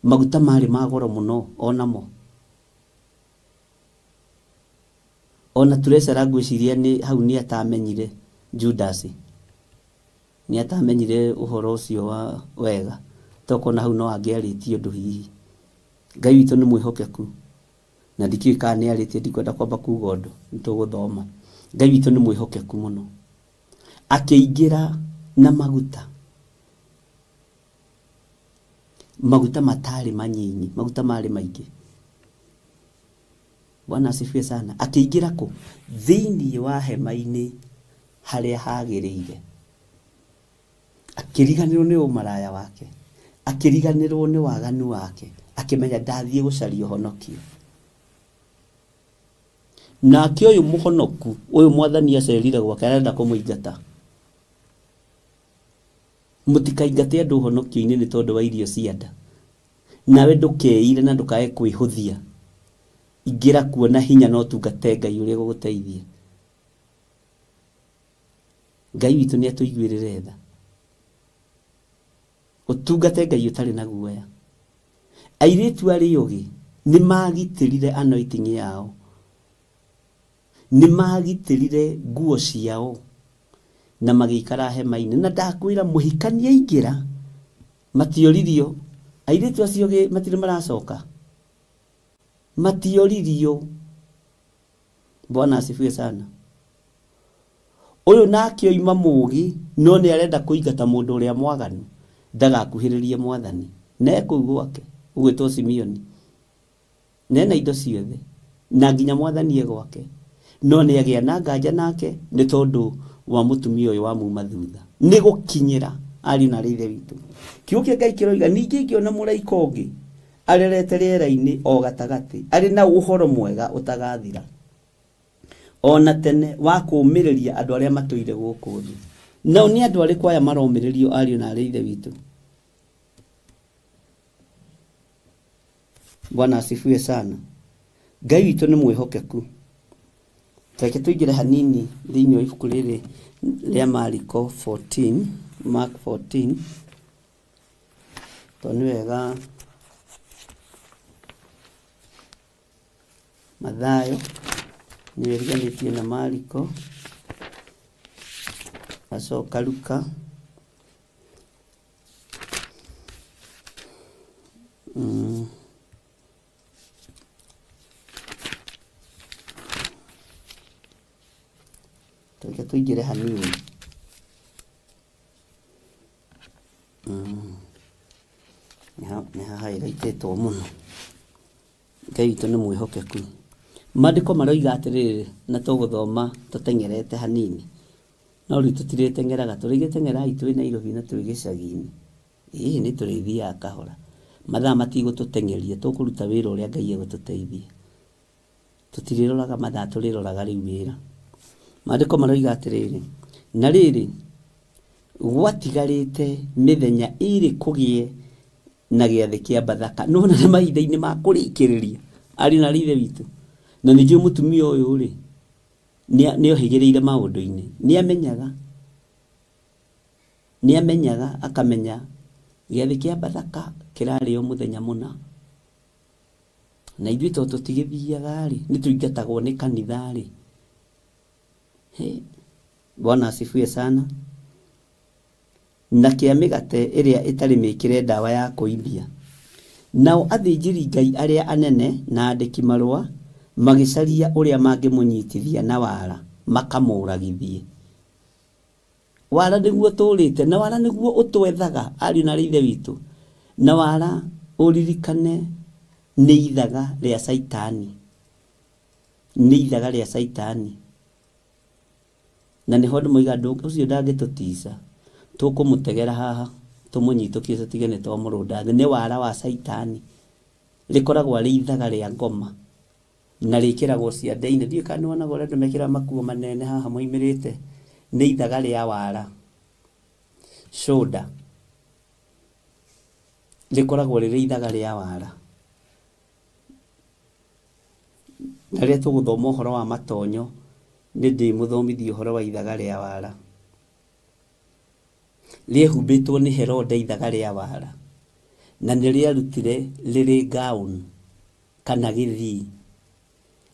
Speaker 2: Maguta marĩ ma goro mũno onamo. Ona turecara ngwĩciria nĩ hau nĩ atamenyire Judas. Nĩ atamenyire ũhoro ũcio wa wega. Tokona hau no angĩarĩtie ũndũ hihi. Ngai witũ nĩ mwĩhokeku. Na ndikĩũĩ kana nĩ arĩtie, ndikwenda kwamba kuga ũndũ, nĩ tũgũthoma. Ngai witũ nĩ mwĩhokeku mũno. Akĩingĩra na maguta. Maguta matarĩ manyinyi, maguta marĩ maingĩ. Bwana asifiwe sana. Akĩingĩra kũ? Thĩinĩ wa hema-inĩ harĩa hagĩrĩire. Akĩriganĩrwo nĩ ũmaraya wake, akĩriganĩrwo nĩ waganu wake, akĩmenya ndathiĩ gũcaria ũhonokio. Nake ũyũ mũhonoku, ũyũ mwathani acerire gwake arenda kũmũingata. Mũtikaingate andũ ũhonokio-inĩ nĩ tondũ wa irio cia nda. Nawe ndũkeire na ndũkae kwĩhũthia. Ingĩra kuona hinya no tungate Ngai ũrĩa ũgũgũteithia. Ngai witũ nĩ atũiguĩrĩre tha. Ũtungate Ngai ũtarĩ na guoya. Airĩtu arĩa ogĩ nĩ magitĩrire anointing yao. Nĩ magitĩrire nguo ciao na magĩikara hema-inĩ. Na ndakwĩra mũhikania aingĩra matioririo. Airĩtu acio ogĩ matirĩ maracoka. Matioririo. Bwana asifiwe sana. Ũyũ nake oima mũũgĩ no nĩ arenda kũingata mũndũ ũrĩa mwaganu ndagakuhĩrĩrie mwathani. Na e kũu gwake ũgwĩtwo Simeoni. Nena indo ciothe na nginya mwathani e gwake. No nĩ agĩa na nganja nake nĩ tondũ wa mũtumia ũyũ wa muma thutha. Nĩ gũkinyĩra ariũ na ithe witũ. Kiugo kĩa Ngai kĩroiga ningĩ ngĩona mũraika ũngĩ arerete rĩera-inĩ o gatagatĩ arĩ na ũhoro mwega ũtagathira ona tene wa kũũmĩrĩria andũ arĩa matũire gũkũ thĩ. Nao nĩ andũ arĩkũ aya maromĩrĩrio ariũ na ithe witũ? Bwana asifiwe sana. Ngai witũ nĩ mwĩhokeku. Reke tũingĩre hanini thĩinĩ wa ibuku rĩrĩ rĩa Mariko 14, Mark 14. Tondũ nĩ wega Mathayo nĩwe ĩriganĩtie na Mariko, acoka Luka, Reke tũingĩre hanini. Nĩ haha ĩraitĩtwo mũno. Ngai witũ nĩ mwĩhokeku. Maandĩko maroiga atĩrĩrĩ, na tũgũthoma tũteng'erete hanini. No rĩu tũtirĩteng'eraga, tũrĩgĩteng'erai twĩ Nairobi na twĩ gĩcagi-inĩ. Ĩĩ nĩ tũrĩthiaga kahora. Mathaa matigũtũteng'eria, tũkũruta wĩra ũrĩa Ngai egũtũteithia. Tũtirĩroraga mathaa, tũrĩroraga rĩu wĩra. Maandĩko maroiga atĩrĩrĩ, na rĩrĩ gwatigarĩte mĩthenya ĩrĩ kũgĩe na gĩathĩ kĩa Bathaka. Nĩwona nĩ mahinda-inĩ ma kũrĩkĩrĩria ariũ na ithe witũ. Na nĩ njũĩ mũtumia ũyũ rĩ nĩ ohĩgĩrĩire maũndũ-inĩ. Nĩ amenyaga akamenya gĩathĩ kĩa Bathaka kĩrarĩo mũthenya mũna. Na ithuĩ tondũ tũtigĩthiaga rĩ, nĩ tũingatagwo nĩ kanitha rĩ. Bwana asifiwe sana. Na kĩa mĩgate ĩrĩa ĩtarĩ mĩkĩre ndawa ya kũimbia. Nao athĩnjĩri Ngai arĩa anene na andĩki marũa magĩcaria ũrĩa mangĩmũnyitithia na wara makamũragithie. Wara nĩguo tũrĩte, na wara nĩguo ũtwethaga ariũ na ithe witũ. Na wara ũririkane nĩ ithaga rĩa Caitani. Nĩ ithaga rĩa Caitani. Na nĩho andũ moigaga ũcio ndangĩtũtica. Tũkũmũtegera haha tũmũnyitũkie tũtige nĩ twamũrũnda thĩ. Nĩ wara wa Caitani. Rĩkoragwo arĩ ithaga rĩa ngoma na rĩkĩragwo ciande-inĩ. Ndiũĩ kana nĩwonaga ũrĩa andũ mekĩraga makuo manene haha moimĩrĩte. Nĩ ithaga rĩa wara. Shoulder. Rĩkoragwo rĩrĩ ithaga rĩa wara. Na rĩrĩa tũgũthoma ũhoro wa matonyo, nĩ ndĩmũthomithia ũhoro wa ithaga rĩa wara. Rĩehumbĩtwo nĩ Herode ithaga rĩa wara. Na nĩ rĩarutire rĩrĩ gown kana gĩthii.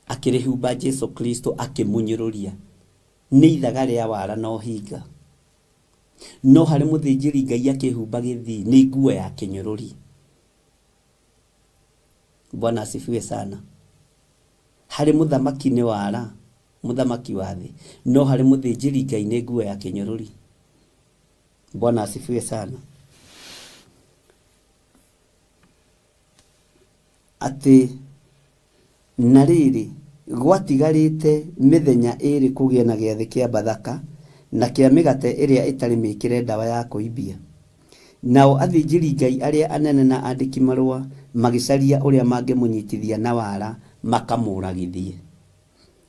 Speaker 2: Akĩrĩhumba Jesu Kristo akĩmũnyũrũria. Nĩ ithaga rĩa wara na ũhinga. No harĩ mũthĩnjĩri Ngai akĩhumba gĩthii nĩ nguo ya kĩnyũrũri. Bwana asifiwe sana. Harĩ mũthamaki nĩ wara, mũthamaki wa thĩ, no harĩ mũthĩnjĩri Ngai nĩ nguo ya kĩnyũrũri. Bwana asifiwe sana. Atĩ na rĩrĩ gwatigarĩte mĩthenya ĩrĩ kũgĩe na gĩathĩ kĩa Bathaka na kĩa mĩgate ĩrĩa ĩtarĩ mĩkĩre ndawa ya kũimbia. Nao athĩnjĩri Ngai arĩa anene na andĩki marũa magĩcaria ũrĩa mangĩmũnyitithia na wara makamũragithie.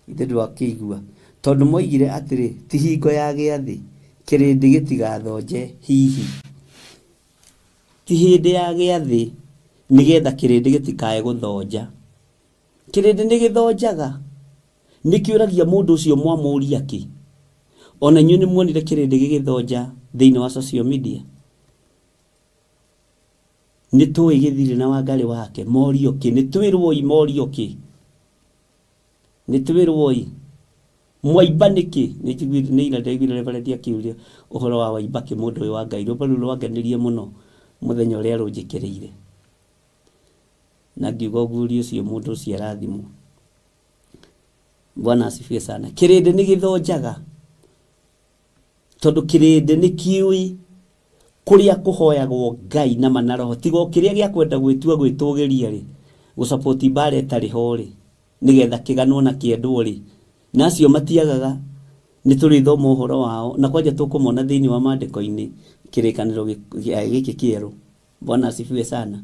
Speaker 2: Ithe ndwakĩigua tondũ moigire atĩrĩ, ti hingo ya gĩathĩ, kĩrĩndĩ gĩtigathonje hihi. Ti hĩndĩ ya gĩathĩ nĩgetha kĩrĩndĩ gĩtikae gũthonja. Kĩrĩndĩ nĩ gĩthonjaga, nĩkĩũragia mũndũ ũcio mwamũria kĩ. Ona inyuĩ nĩ muonire kĩrĩndĩ gĩgĩthonja thĩinĩ wa social media. Nĩ tũĩ gĩthirĩ na Wangarĩ wake morio kĩ, nĩ twĩrwoi morio kĩ, nĩ twĩrwoi mwaimba nĩkĩ. Nĩ ira ndaiguire Reverend akĩũria ũhoro wa waimba kĩ mũndũ ũyũ wa Ngai. Rwĩmbo rũu rwangenirie mũno mũthenya ũrĩa rũnjĩkĩrĩire, na ngiuga ũguũrio ũcio mũndũ ũcio arathimwo. Bwana asifiwe sana. Kĩrĩndĩ nĩ gĩthonjaga tondũ kĩrĩndĩ nĩ kĩũĩ kũrĩa kũhoyagwo Ngai na manaroho, tiga o kĩrĩa gĩa kwenda gwĩtua gwĩtũgĩria rĩ, gũcapoti mbara ĩtarĩ ho rĩ, nĩgetha kĩganwo na kĩendwo rĩ, na acio matiagaga. Nĩ tũrĩthoma ũhoro wao na kwanja tũkũmona thĩinĩ wa maandĩko-inĩ kĩrĩkanĩro gĩkĩ kĩerũ. Bwana asifiwe sana.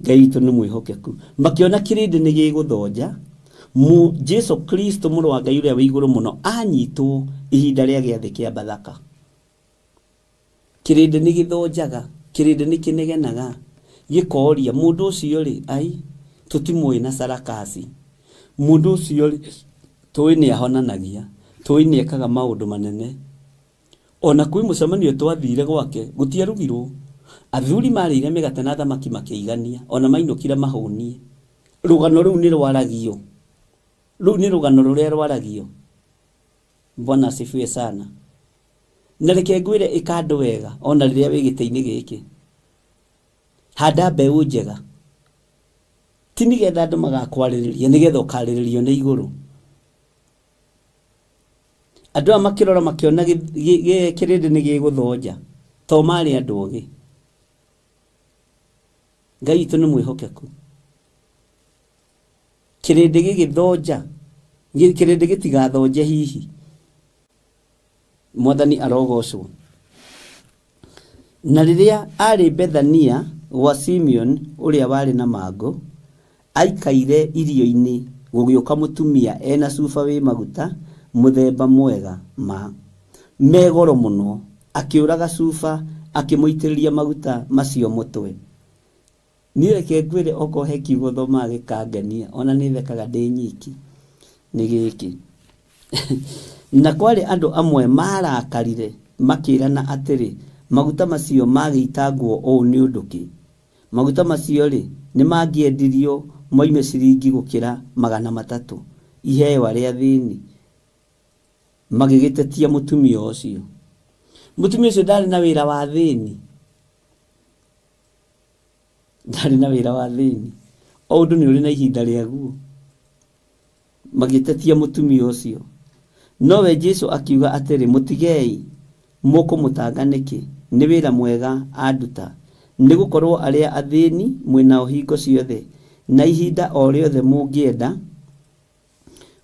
Speaker 2: Ngai witũ nĩ mwĩhokeku. Makĩona kĩrĩndĩ nĩ gĩgũthonja, Jesu Kristo mũrũ wa Ngai ũrĩa wĩ igũrũ mũno anyitwo ihinda rĩa gĩathĩ kĩa Bathaka. Kĩrĩndĩ nĩ gĩthonjaga, kĩrĩndĩ nĩ kĩnegenaga, gĩkoria mũndũ ũcio rĩ, ai tũtimũĩ na sarakasi, mũndũ ũcio rĩ tũĩ nĩ ahonanagia, tũĩ nĩ ekaga maũndũ manene. Ona kwĩ mũcemanio twathire gwake gũtiarugirwo, athuri marĩire mĩgate na thamaki makĩigania, ona mainũkire mahũnie. Rũgano rũu nĩ rwaragio, rũu nĩ rũgano rũrĩa rwaragio. Bwana asifiwe sana. Na reke ngwĩre ĩka andũ wega ona rĩrĩa wĩ gĩtĩ-inĩ gĩkĩ. Handa mbeũ njega, ti nĩgetha andũ magakwarĩrĩria, nĩgetha ũkarĩrĩrio nĩ igũrũ. Andũ aya makĩrora makĩona kĩrĩndĩ nĩ gĩgũthonja, to marĩ andũ ogĩ. Ngai witũ nĩ mwĩhokeku. Kĩrĩndĩ gĩgĩthonja, kĩrĩndĩ gĩtigathonje hihi. Mwathani arogocwo. Na rĩrĩa arĩ Bethania gwa Simeon ũrĩa warĩ na mangũ, aikaire irio-inĩ, gũgĩũka mũtumia ena cuba wĩ maguta mũthemba mwega ma me goro mũno, akĩũraga cuba akĩmũitĩrĩria maguta macio mũtwe. Niĩ reke ngwĩre okorwo he kiugo thomaga gĩkangenia, ona nĩ thekaga ndĩ nyiki, nĩ gĩkĩ. Na kwarĩ andũ amwe marakarire makĩrana atĩrĩ, maguta macio magĩitangwo ũũ nĩ ũndũ kĩ? Maguta macio rĩ nĩ mangĩendirio moime ciringi gũkĩra 300 iheo arĩa athĩni. Magĩgĩtetia mũtumia ũcio. Mũtumia ũcio ndarĩ na wĩra wa thĩni, ndarĩ na wĩra wa thĩni. O ũndũ nĩ ũrĩ na ihinda rĩaguo. Magĩtetia mũtumia ũcio. Nowe Jesu akiuga atĩrĩ, mũtigei, mũkũmũtanga nĩkĩ? Nĩ wĩra mwega anduta. Nĩ gũkorwo arĩa athĩni mwĩnao hingo ciothe, na ihinda o rĩothe mũngĩenda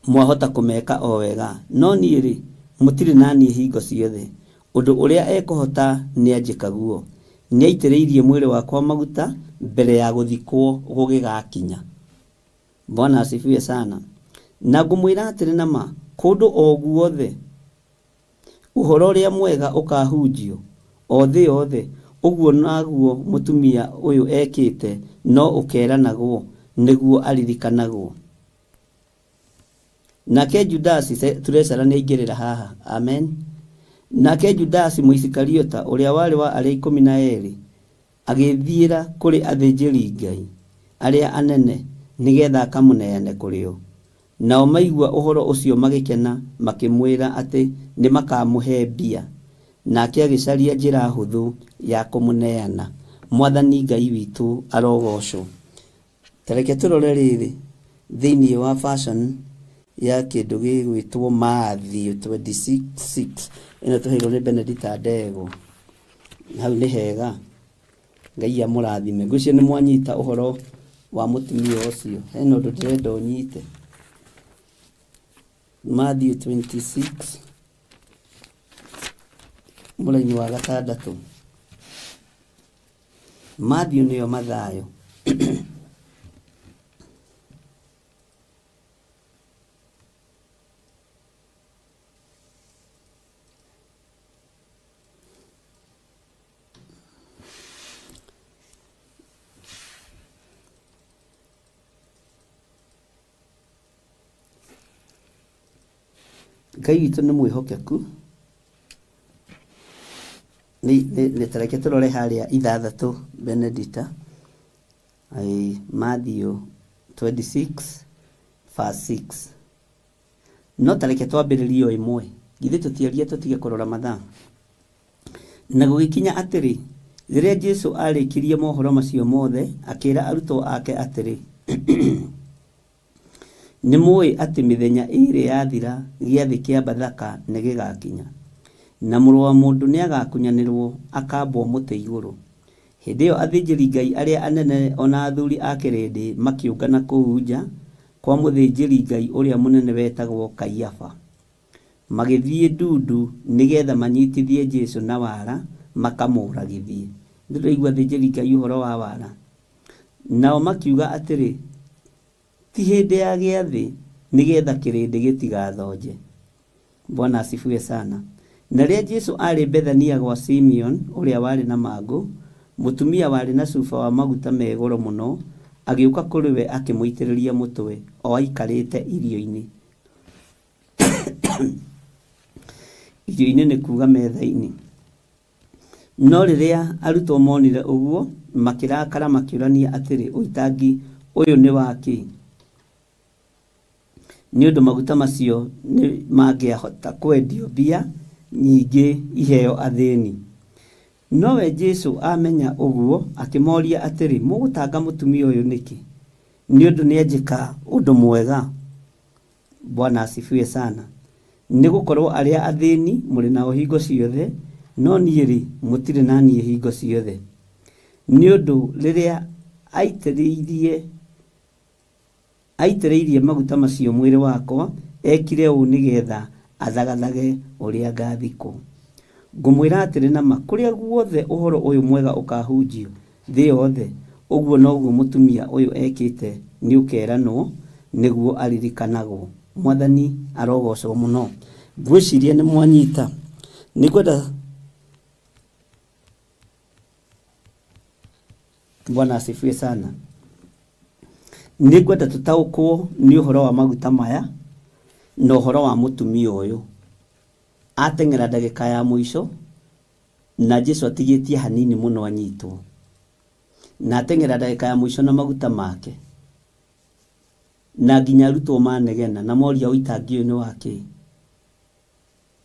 Speaker 2: mwahota kũmeka o wega. No niĩ rĩ, mũtirĩ na niĩ hingo ciothe. Ũndũ ũrĩa ekũhota nĩanjĩka guo. Nĩaitĩrĩirie mwĩrĩ wakwa maguta mbere ya gũthikwo gũgĩgakinya. Bwana asifiwe sana. Na ngũmwĩra atĩrĩ na ma, kũndũ o guothe ũhoro ũrĩa mwega ũkahunjio o thĩ yothe, Ũguo naguo mũtumia ũyũ ekĩte no ũkeranagwo nĩguo aririkanagwo. Nake Judasi turecara nĩaingĩrĩra haha. Amen. Nake Judasi Mũisikariota ũrĩa warĩ wa arĩa 12 agĩthiĩra kũrĩ athĩnjĩri Ngai arĩa anene nĩgetha akamũneane kũrĩ o. Nao maigua ũhoro ũcio magĩkena, makĩmwĩra atĩ nĩmakamũhe mbia. Nake agĩcaria njĩra hũthũ ya kũmũneana. Mwathani Ngai witũ arogocwo. Tareke tũrore rĩrĩ thĩinĩ wa fashion ya kĩndũ gĩgwĩtwo Matthew 26:6 ĩno tũheirwo nĩ Benedita Ndego. Hau nĩ hega, Ngai amũrathime. Ngwĩciria nĩ mwanyita ũhoro wa mũtumia ũcio. Hena ũndũ ndĩrenda ũnyite. Matthew 26 mũraini wa 6. Matthew nĩyo Mathayo. Ngai witũ nĩ mwĩhokeku. Nĩ tareke tũrore harĩa 6 Benedita. Matthew 26 verse 6. No tareke twambĩrĩrie o ĩmwe. Githĩ tũtiaria tũtige kũrora mathaa. Na gũgĩkinya atĩrĩ, rĩrĩa Jesũ arĩkirie mohoro macio mothe, akĩra arutwo ake atĩrĩ, nĩ mũĩ atĩ mĩthenya 2 yathira gĩathĩ kĩa Bathaka nĩ gĩgakinya, na mũrũ wa mũndũ nĩagakunyanĩrwo akambwo mũtĩ igũrũ. Hĩndĩ ĩyo athĩnjĩri Ngai arĩa anene ona athuri a kĩrĩndĩ makĩũngana kũu nja kwa mũthĩnjĩri Ngai ũrĩa mũnene wetagwo Kaiafa. Magĩthiĩ ndundu nĩgetha manyitithie Jesũ na wara makamũragithie. Ndĩraigua athĩnjĩri Ngai ũhoro wa wara. Nao makiuga atĩrĩ, ti hĩndĩ ya gĩathĩ nĩgetha kĩrĩndĩ gĩtigathonje. Bwana asifiwe sana. Na rĩrĩa Jesũ aarĩ Bethania gwa Simeon ũrĩa warĩ na mangũ, mũtumia warĩ na cuba wa maguta me goro mũno agĩũka kũrĩ we akĩmũitĩrĩria mũtwe o aikarĩte irio-inĩ. Irio-inĩ nĩ kuga metha-inĩ. No rĩrĩa arutwo monire ũguo makĩrakara makĩũrania atĩrĩ, ũitangi ũyũ nĩ wa kĩ? Nĩ ũndũ maguta macio nĩ mangĩahota kwendio mbia nyingĩ iheo athĩni. Nowe Jesũ amenya ũguo akĩmoria atĩrĩ, mũgũtanga mũtumia ũyũ nĩkĩ? Nĩ ũndũ nĩanjĩka ũndũ mwega. Bwana asifiwe sana. Nĩ gũkorwo arĩa athĩni mũrĩ nao hingo ciothe, no niĩ-rĩ mũtirĩ na niĩ hingo ciothe. Nĩ ũndũ rĩrĩa aitĩrĩirie maguta macio mwĩrĩ wakwa, ekire ũũ nĩgetha athagathage ũrĩa ngathikwo. Ngũmwĩra atĩrĩ nama, kũrĩa guothe ũhoro ũyũ mwega ũkahunjio thĩ yothe, ũguo noguo mũtumia ũyũ ekĩte nĩũkeranwo nĩguo aririkanagwo. Mwathani arogocwo mũno. Ngwĩciria nĩ mwanyita. Nĩngwenda Bwana asifiwe sana. Nĩngwenda tũtaũkwo nĩ ũhoro wa maguta maya na ũhoro wa mũtumia ũyũ. Ateng'era ndagĩka ya mũico na Jesũ atigĩtie hanini mũno anyitwo. Na ateng'era ndagĩka ya mũico na maguta make. Na nginya arutwo manegena na moria ũitangi ũyũ nĩ wa kĩ?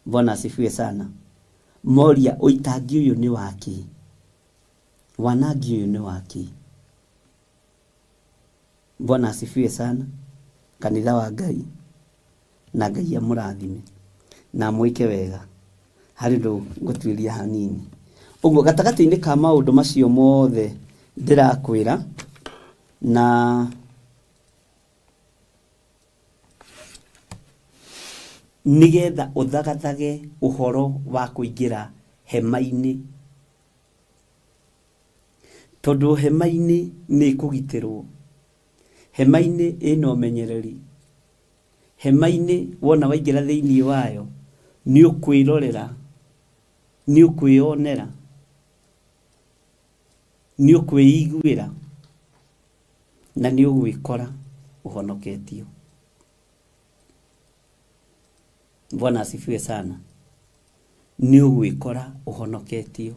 Speaker 2: Bwana asifiwe sana. Moria ũitangi ũyũ nĩ wa kĩ? Wanangi ũyũ nĩ wa kĩ? Bwana asifiwe sana. Kanitha wa Ngai na Ngai amũrathime na amwĩke wega. Harĩ ũndũ ngũtuĩria hanini. Ũguo gatagatĩ-inĩ ka maũndũ macio mothe ndĩrakwĩra na nĩgetha ũthagathage ũhoro wa kũingĩra hema-inĩ, tondũ hema-inĩ nĩ ĩkũgitĩrwo. Hema-inĩ ĩna ũmenyereri. Hema-inĩ wona waingĩra thĩinĩ wayo nĩ ũkwĩrorera, nĩ ũkwĩonera. Nĩ ũkwĩiguĩra na nĩ ũgwĩkora ũhonoketio. Bwana asifiwe sana. Nĩ ũgwĩkora ũhonoketio.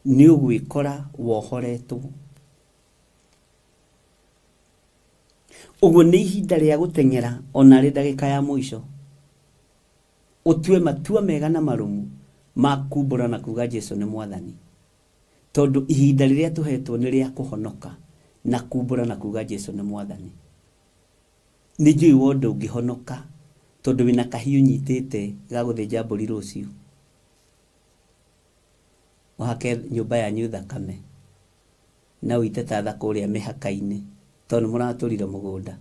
Speaker 2: Nĩ ũgwĩkora wohoretwo. Ũguo nĩ ihinda rĩa gũteng'era ona rĩ ndagĩka ya mũico. Ũtue matua mega na marũmu ma kumbũra na kuga Jesu nĩ mwathani. Tondũ ihinda rĩrĩa tũhetwo nĩ rĩa kũhonoka na kumbũra na kuga Jesu nĩ mwathani. Nĩ njũĩ wo ndũngĩhonoka tondũ wĩna kahiũ nyitĩte ga gũthĩnja mbũri rũciũ. Ũhake nyũmba yanyu thakame na ũite ta tha kũrĩa mĩhaka-inĩ tondũ mũratũrire mũgũnda.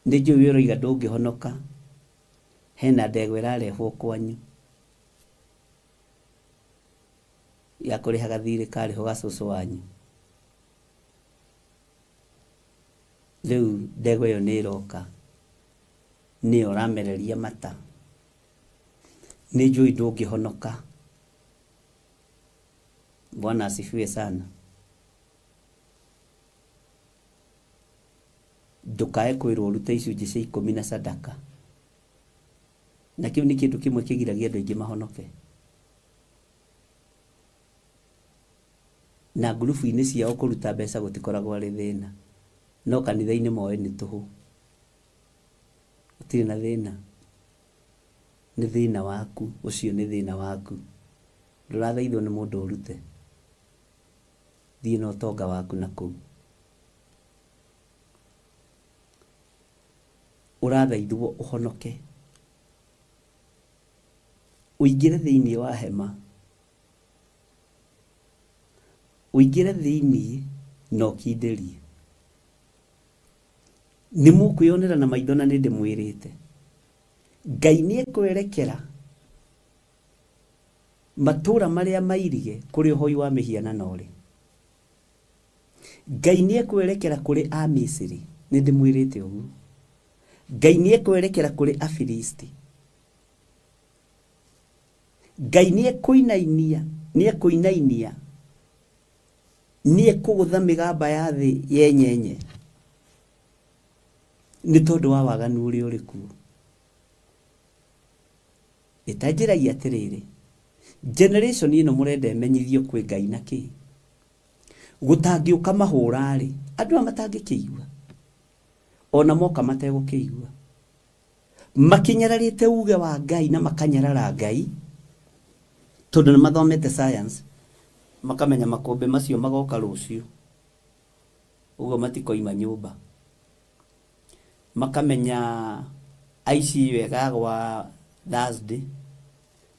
Speaker 2: Nĩ njũĩ ũroiga ndũngĩhonoka, hena ndegwa ĩrarehwo kwanyu ya kũrĩha gathirĩ karĩho ga cũcũ wanyu. Rĩu ndegwa ĩyo nĩ ĩroka, nĩyo ũramereria mata. Nĩ njũĩ ndũngĩhonoka. Bwana asifiwe sana. Ndũkae kwĩrwo ũrute icunjĩ cia ikũmi na sadaka. Na kĩu nĩ kĩndũ kĩmwe kĩgiragia andũ aingĩ mahonoke. Na ngurubu-inĩ ciao kũruta mbeca gũtikoragwo arĩ thĩna. No kanitha-inĩ moĩ nĩ tũhũ. Gũtirĩ na thĩna. Nĩ thĩna waku, ũcio nĩ thĩna waku. Ndũrathaithwo nĩ mũndũ ũrute. Thiĩ na ũtonga waku na kũu. Ũrathaithwo ũhonoke. Ũingĩre thĩinĩ wa hema. Ũingĩre thĩinĩ na ũkindĩrie. Nĩ mũkwĩonera na maitho na nĩ ndĩmwĩrĩte. Ngai nĩ ekwerekera matũra marĩa mairige kũrĩ ũhoi wa mĩhianano ũrĩ. Ngai nĩ ekwerekera kũrĩ Amisiri, nĩ ndĩmwĩrĩte ũguo. Ngai nĩ ekwerekera kũrĩ Afilisti. Ngai nĩ ekũinainia, nĩ ekũinainia, nĩ ekũgũtha mĩgamba ya thĩ yenyenye nĩ tondũ wa waganu ũrĩa ũrĩ kuo. Ĩtanjĩragia atĩrĩrĩ, generation ĩno mũrenda ĩmenyithio kwĩ Ngai na kĩ? Gũtangĩũka mahũra-rĩ, andũ aya matangĩkĩigua. Ona moka mategũkĩigua. Makinyararĩte uge wa Ngai na makanyarara Ngai, tondũ nĩ mathomete science, makamenya makũmbĩ macio magoka rũciũ. Ũguo matikoima nyũmba. Makamenya aici ĩyo ĩgagwa Thursday,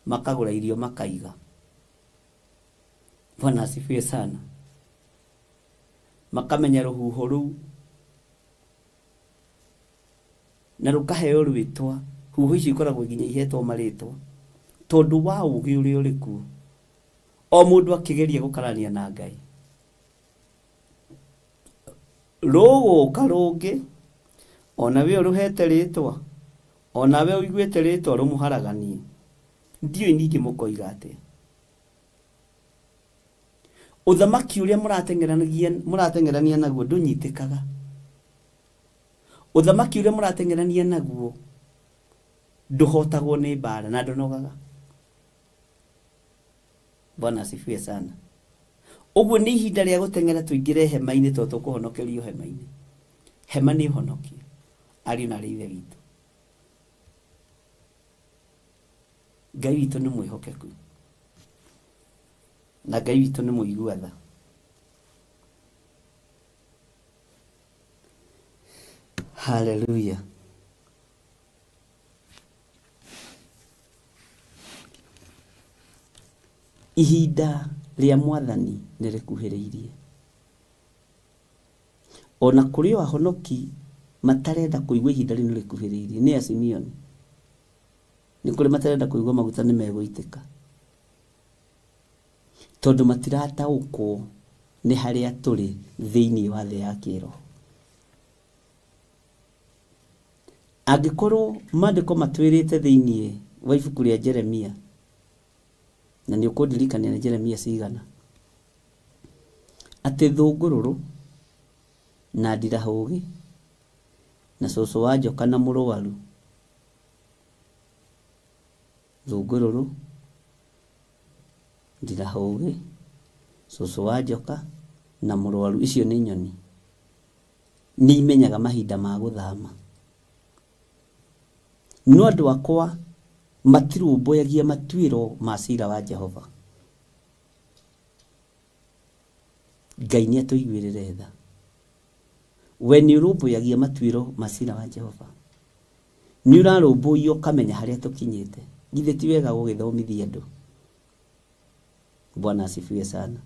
Speaker 2: makagũra irio makaiga. Bwana asifiwe sana. Makamenya rũhuho rũu na rũkaheo rwĩtwa. Huho icio ikoragwo nginya ihetwo marĩtwa tondũ wa ũũgĩ ũrĩa ũrĩ kuo. O mũndũ akĩgeria gũkarania na Ngai. Rũgũka rũngĩ, ona we ũrũhete rĩtwa, ona we ũiguĩte rĩtwa rũmũharaganie. Ndiũĩ ningĩ mũkoiga atĩa. Ũthamaki ũrĩa mũrateng'erania naguo ndũnyitĩkaga. Ũthamaki ũrĩa mũrateng'erania naguo ndũhotagwo nĩ mbara na ndũnogaga. Bwana asifiwe sana. Ũguo nĩ ihinda rĩa gũteng'era tũingĩre hema-inĩ tondũ tũkũhonokerio hema-inĩ. Hema nĩ ũhonokio, ariũ na aarĩ a Ithe witũ. Ngai witũ nĩ mwĩhokeku na Ngai witũ nĩ mũigua tha. Haleluya. Ihinda rĩa mwathani nĩ rĩkuhĩrĩirie. Ona kũrĩ o ahonoki matarenda kũigua ihinda rĩu nĩ rĩkuhĩrĩirie, nĩ Asimeoni. Nĩ kũrĩ matarenda kũigua maguta nĩ megũitĩka. Tondũ matirataũkwo nĩ harĩa tũrĩ thĩinĩ wa thĩ ya kĩĩroho. Angĩkorwo maandĩko matwĩrĩte thĩinĩ wa ibuku rĩa Jeremia Na nĩ ũkũndirikania nĩ Jeremia cigana atĩ thũngũrũrũ na ndirahũgĩ na cũcũ wa njoka na mũrwaru. Thũngũrũrũ, ndirahũgĩ, cũcũ wa njoka na mũrwaru, icio nĩ nyoni. Nĩ imenyaga mahinda ma gũthama. No andũ akwa matirũmbũyagia matuĩro ma cira wa Jehova. Ngai nĩ atũiguĩrĩre tha. We nĩ ũrũmbũyagia matuĩro ma cira wa Jehova. Nĩ ũrarũmbũiyo ũkamenya harĩa tũkinyĩte. Githĩ ti wega gũgĩthomithia andũ? Bwana asifiwe sana.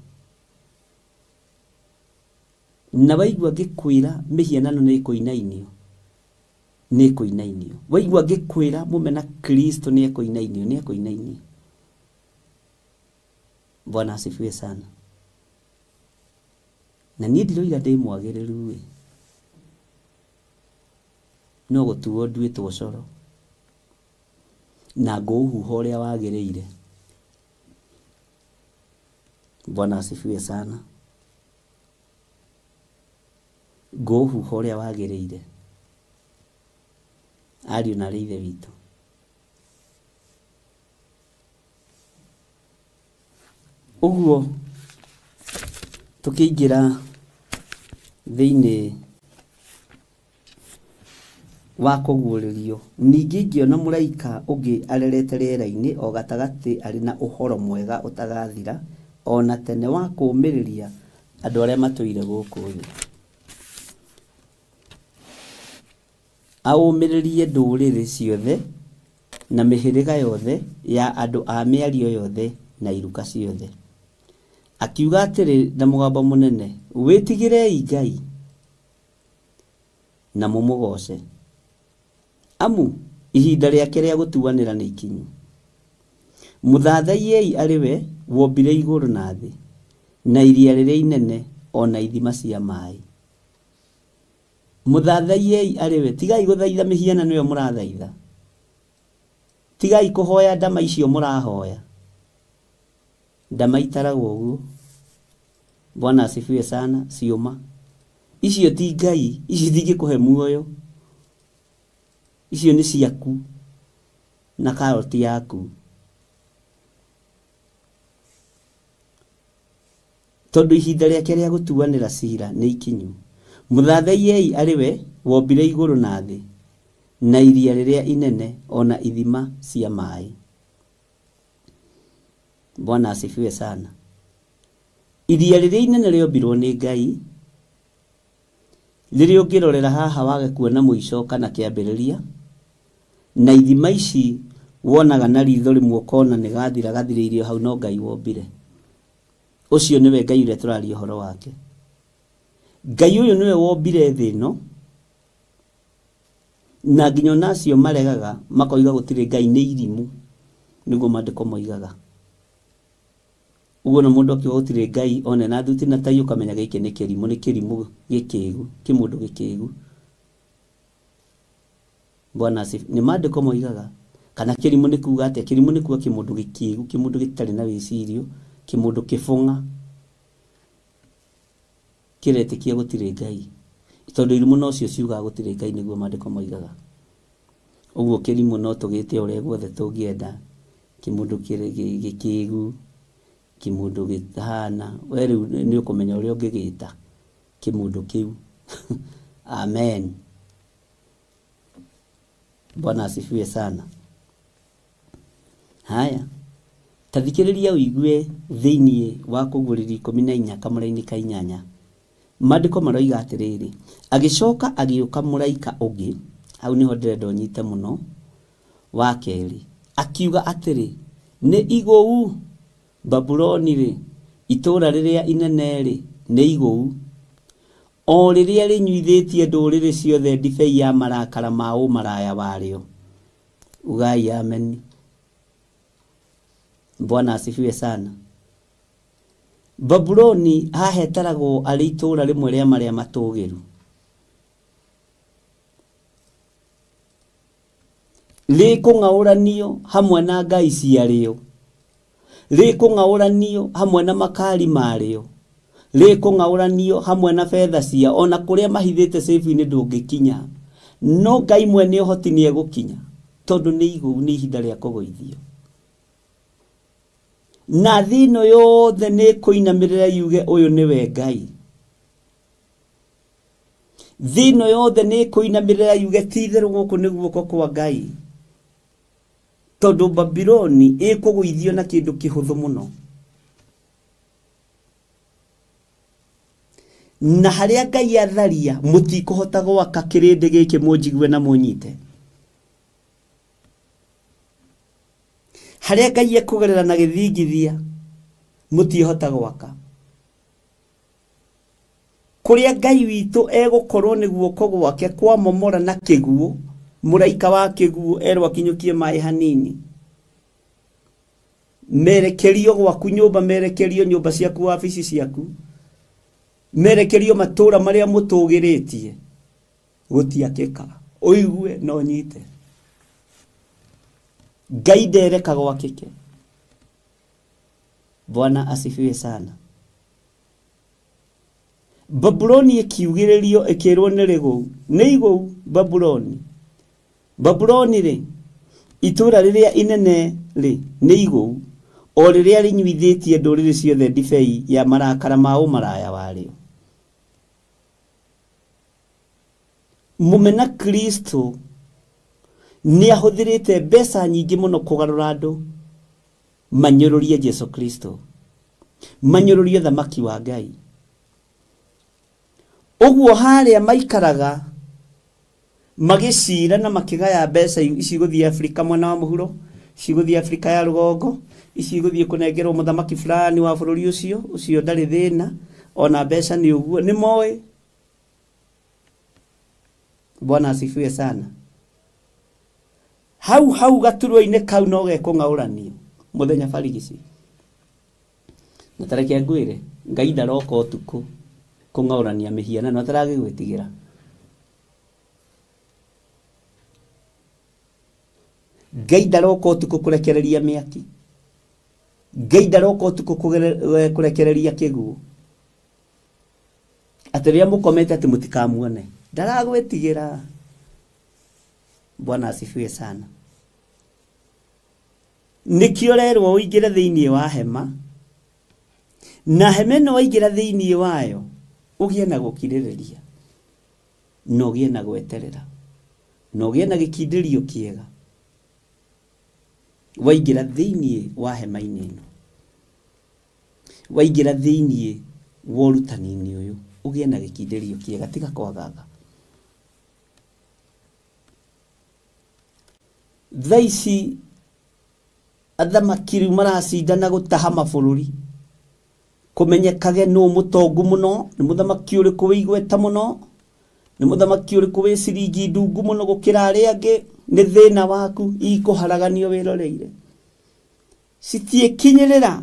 Speaker 2: Na waigua ngĩkwĩra mĩhianano nĩ ĩkũinainio, nĩ ĩkũinainio. Waigua ngĩkwĩra mũmena Kristo nĩ ekũinainio, nĩ ekũinainio. Bwana asifiwe sana. Na niĩ ndiroiga ndĩ mwagĩrĩru ĩ, no gũtuo nduĩtwo coro na ngũũhuha ũrĩa wagĩrĩire. Bwana asifiwe sana. Ngũũhuha ũrĩa wagĩrĩire. Ariũ na arĩ ithe witũ. Ũguo tũkĩingĩra thĩinĩ wa kũguũrĩrio, ningĩ ngĩona mũraika ũngĩ arerete rĩera-inĩ o gatagatĩ arĩ na ũhoro mwega ũtagathira o na tene wa kũũmĩrĩria andũ arĩa matũire gũkũ thĩ. Aũmĩrĩrie ndũrĩrĩ ciothe na mĩhĩrĩga yothe ya andũ a mĩario yothe na iruka ciothe. Akiuga atĩrĩ na mũgambo mũnene, wĩtigĩrei Ngai na mũmũgooce, amu ihinda rĩake rĩa gũtuanĩra nĩ ikinyu. Mũthathaiyei arĩ we wombire igũrũ na thĩ na iria rĩrĩa inene o na ithima cia maĩ. Mũthathaiyei arĩ we. Tigai gũthaitha mĩhianano ĩyo mũrathaitha. Tigai kũhoya ndama icio mũrahoya. Ndama itaragwo ũguo. Bwana asifiwe sana. Ciũma icio ti Ngai, icio itingĩkũhe muoyo. Icio nĩ ciaku na karoti yaku. Tondũ ihinda rĩake rĩa gũtuanĩra cira nĩ ikinyu. Mũthathaiyei arĩ we wombire igũrũ na thĩ na iria rĩrĩa inene o na ithima cia maĩ. Bwana asifiwe sana. Iria rĩrĩa inene rĩombirwo nĩ Ngai, rĩrĩa ũngĩrorera haha wage kuona mũico kana kĩambĩrĩria, na ithima ici wonaga na ritho rĩmwe ũkona nĩ gathira gathirĩirio hau, no Ngai wombire. Ũcio nĩwe Ngai ũrĩa tũraria ũhoro wake. Ngai ũyũ nĩwe wombire thĩ ĩno, na nginya ona acio maregaga makoiga gũtirĩ Ngai nĩ irimũ, nĩguo maandĩko moigaga. Ũguo na mũndũ akiuga gũtirĩ Ngai one na thuti na tai ũkamenya gĩkĩ nĩ kĩrimũ, nĩ kĩrimũ gĩkĩgu, kĩmũndũ gĩkĩgu. Bwana asifiwe. Nĩ maandĩko moigaga. Kana kĩrimũ nĩ kuuga atĩa? Kĩrimũ nĩ kuuga kĩmũndũ gĩkĩgu, kĩmũndũ gĩtarĩ na wĩcirio, kĩmũndũ kĩbũng'a, kĩretĩkia gũtirĩ Ngai. Tondũ irimũ nocio ciugaga gũtirĩ Ngai, nĩguo maandĩko moigaga. Ũguo kĩrimũ no tũgĩte ũrĩa guothe tũngĩenda, kĩmũndũ gĩkĩgu, kĩmũndũ gĩtahana, we rĩu nĩ ũkũmenya ũrĩa ũngĩgĩta kĩmũndũ kĩu. Amen. Bwana asifiwe sana. Haya, tathikĩrĩria ũigue thĩinĩ wa kũguũrĩrio 14 kamũra-inĩ ka 8. Maandĩko maroiga atĩrĩrĩ, agĩcoka agĩũka mũraika ũngĩ, hau nĩho ndĩrenda ũnyite mũno, wa kerĩ, akiuga atĩrĩ, nĩ igũu Babuloni rĩ, itũũra rĩrĩa inene rĩ, nĩ igũu, o rĩrĩa rĩnyuithĩtie ndũrĩrĩ ciothe ndibei ya marakara ma ũmaraya warĩo. Ugai amen. Bwana asifiwe sana. Babuloni hahetaragwo arĩ itũũra rĩmwe rĩa marĩa matũũgĩru. Rĩkũng'aũranio hamwe na ngai ciarĩo, Rĩkũng'aũranio hamwe na makari marĩo. Rĩkũng'aũranio hamwe na betha cia ona kũrĩa mahithĩte safe-inĩ ndũngĩkinya. No Ngai mwene ũhoti nĩ egũkinya tondũ nĩ igũu, nĩ ihinda rĩa kũgũithio. Na thĩ ĩno yothe nĩ ĩkũinamĩrĩra yuge ũyũ nĩwe Ngai. Thĩ ĩno yothe nĩ ĩkũinamĩrĩra yuge ti itherũ gũkũ nĩ guoko kwa Ngai. Tondũ Babiloni ĩkũgũithio na kĩndũ kĩhũthũ mũno. Na harĩa Ngai atharia mũtikũhota gwaka kĩrĩndĩ gĩkĩ mũnjigue na mũnyite. Harĩa Ngai ekũgerera na gĩthingithia mũtihota gwaka. Kũrĩa Ngai witũ egũkorwo nĩ guoko gwake kwamomora na kĩguũ, mũraika wa kĩguũ erwo akinyũkie maĩ hanini. Merekerio gwaku nyũmba, merekerio nyũmba ciaku, wabici ciaku, merekerio matũra marĩa mũtũgĩrĩtie, gũtiakĩka. Ũigue no nyite. Ngai ndereka gwakĩke. Bwana asifiwe sana. Babuloni ĩkiugĩrĩrio ĩkĩrwo nĩ rĩgũu. Nĩ igũu Babuloni. Babuloni rĩ, itũra rĩrĩa inene rĩ, nĩ igũu, o rĩrĩa rĩnyuithĩtie ndũrĩrĩ ciothe ndibei ya marakara ma ũmaraya warĩo. Mũmena Kristo nĩ ahũthĩrĩte mbeca nyingĩ mũno kũgarũra andũ manyũrũrie Jesu Kristo, manyũrũrie thamaki wa Ngai. Ũguo harĩa maikaraga magĩcira na makĩgaya mbeca ici igũthiĩ Afrika mwena wa mũhuro, ici igũthiĩ Afrika ya rũgongo, ici igũthiĩ kũnengerwo mũthamaki fulani wa bũrũri ũcio, ũcio ndarĩ thĩna, ona mbeca nĩ ũguo, nĩ moĩ. Bwana asifiwe sana. Hau hau gaturwa-inĩ kau no gekũng'aũranio mũthenya barigici. Na ta reke ngwĩre, Ngai ndaroka ũtukũ kũng'aũrania mĩhianano ataragĩgwĩtigĩra. Ngai ndaroka ũtukũ kũrekereria mĩaki. Ngai ndaroka ũtukũ kũrekereria kĩguũ. Atĩ rĩrĩa mũkomete atĩ mũtikamuone. Ndaragwĩtigĩra. Bwana asifiwe sana. Nĩkĩo ũrerwo ũingĩre thĩinĩ wa hema, na hema ĩno waingĩra thĩinĩ wayo ũgĩe na gũkirĩrĩria, na ũgĩe na gweterera, na ũgĩe na gĩkindĩrio kĩega waingĩra thĩinĩ wa hema-inĩ ĩno, waingĩra thĩinĩ wa ũrutani-inĩ ũyũ, ũgĩe na gĩkindĩrio kĩega, tiga kwagaga. Thaa ici athamaki rĩu maracindana gũtaha mabũrũri, kũmenyekage nũ mũtongu mũno, nĩ mũthamaki ũrĩkũ wĩ igweta mũno, nĩ mũthamaki ũrĩkũ wĩ ciringi ndungu mũno gũkĩra arĩa angĩ. Nĩ thĩna waku ikũharaganio wĩroreire. Citiĩkinyĩrĩra,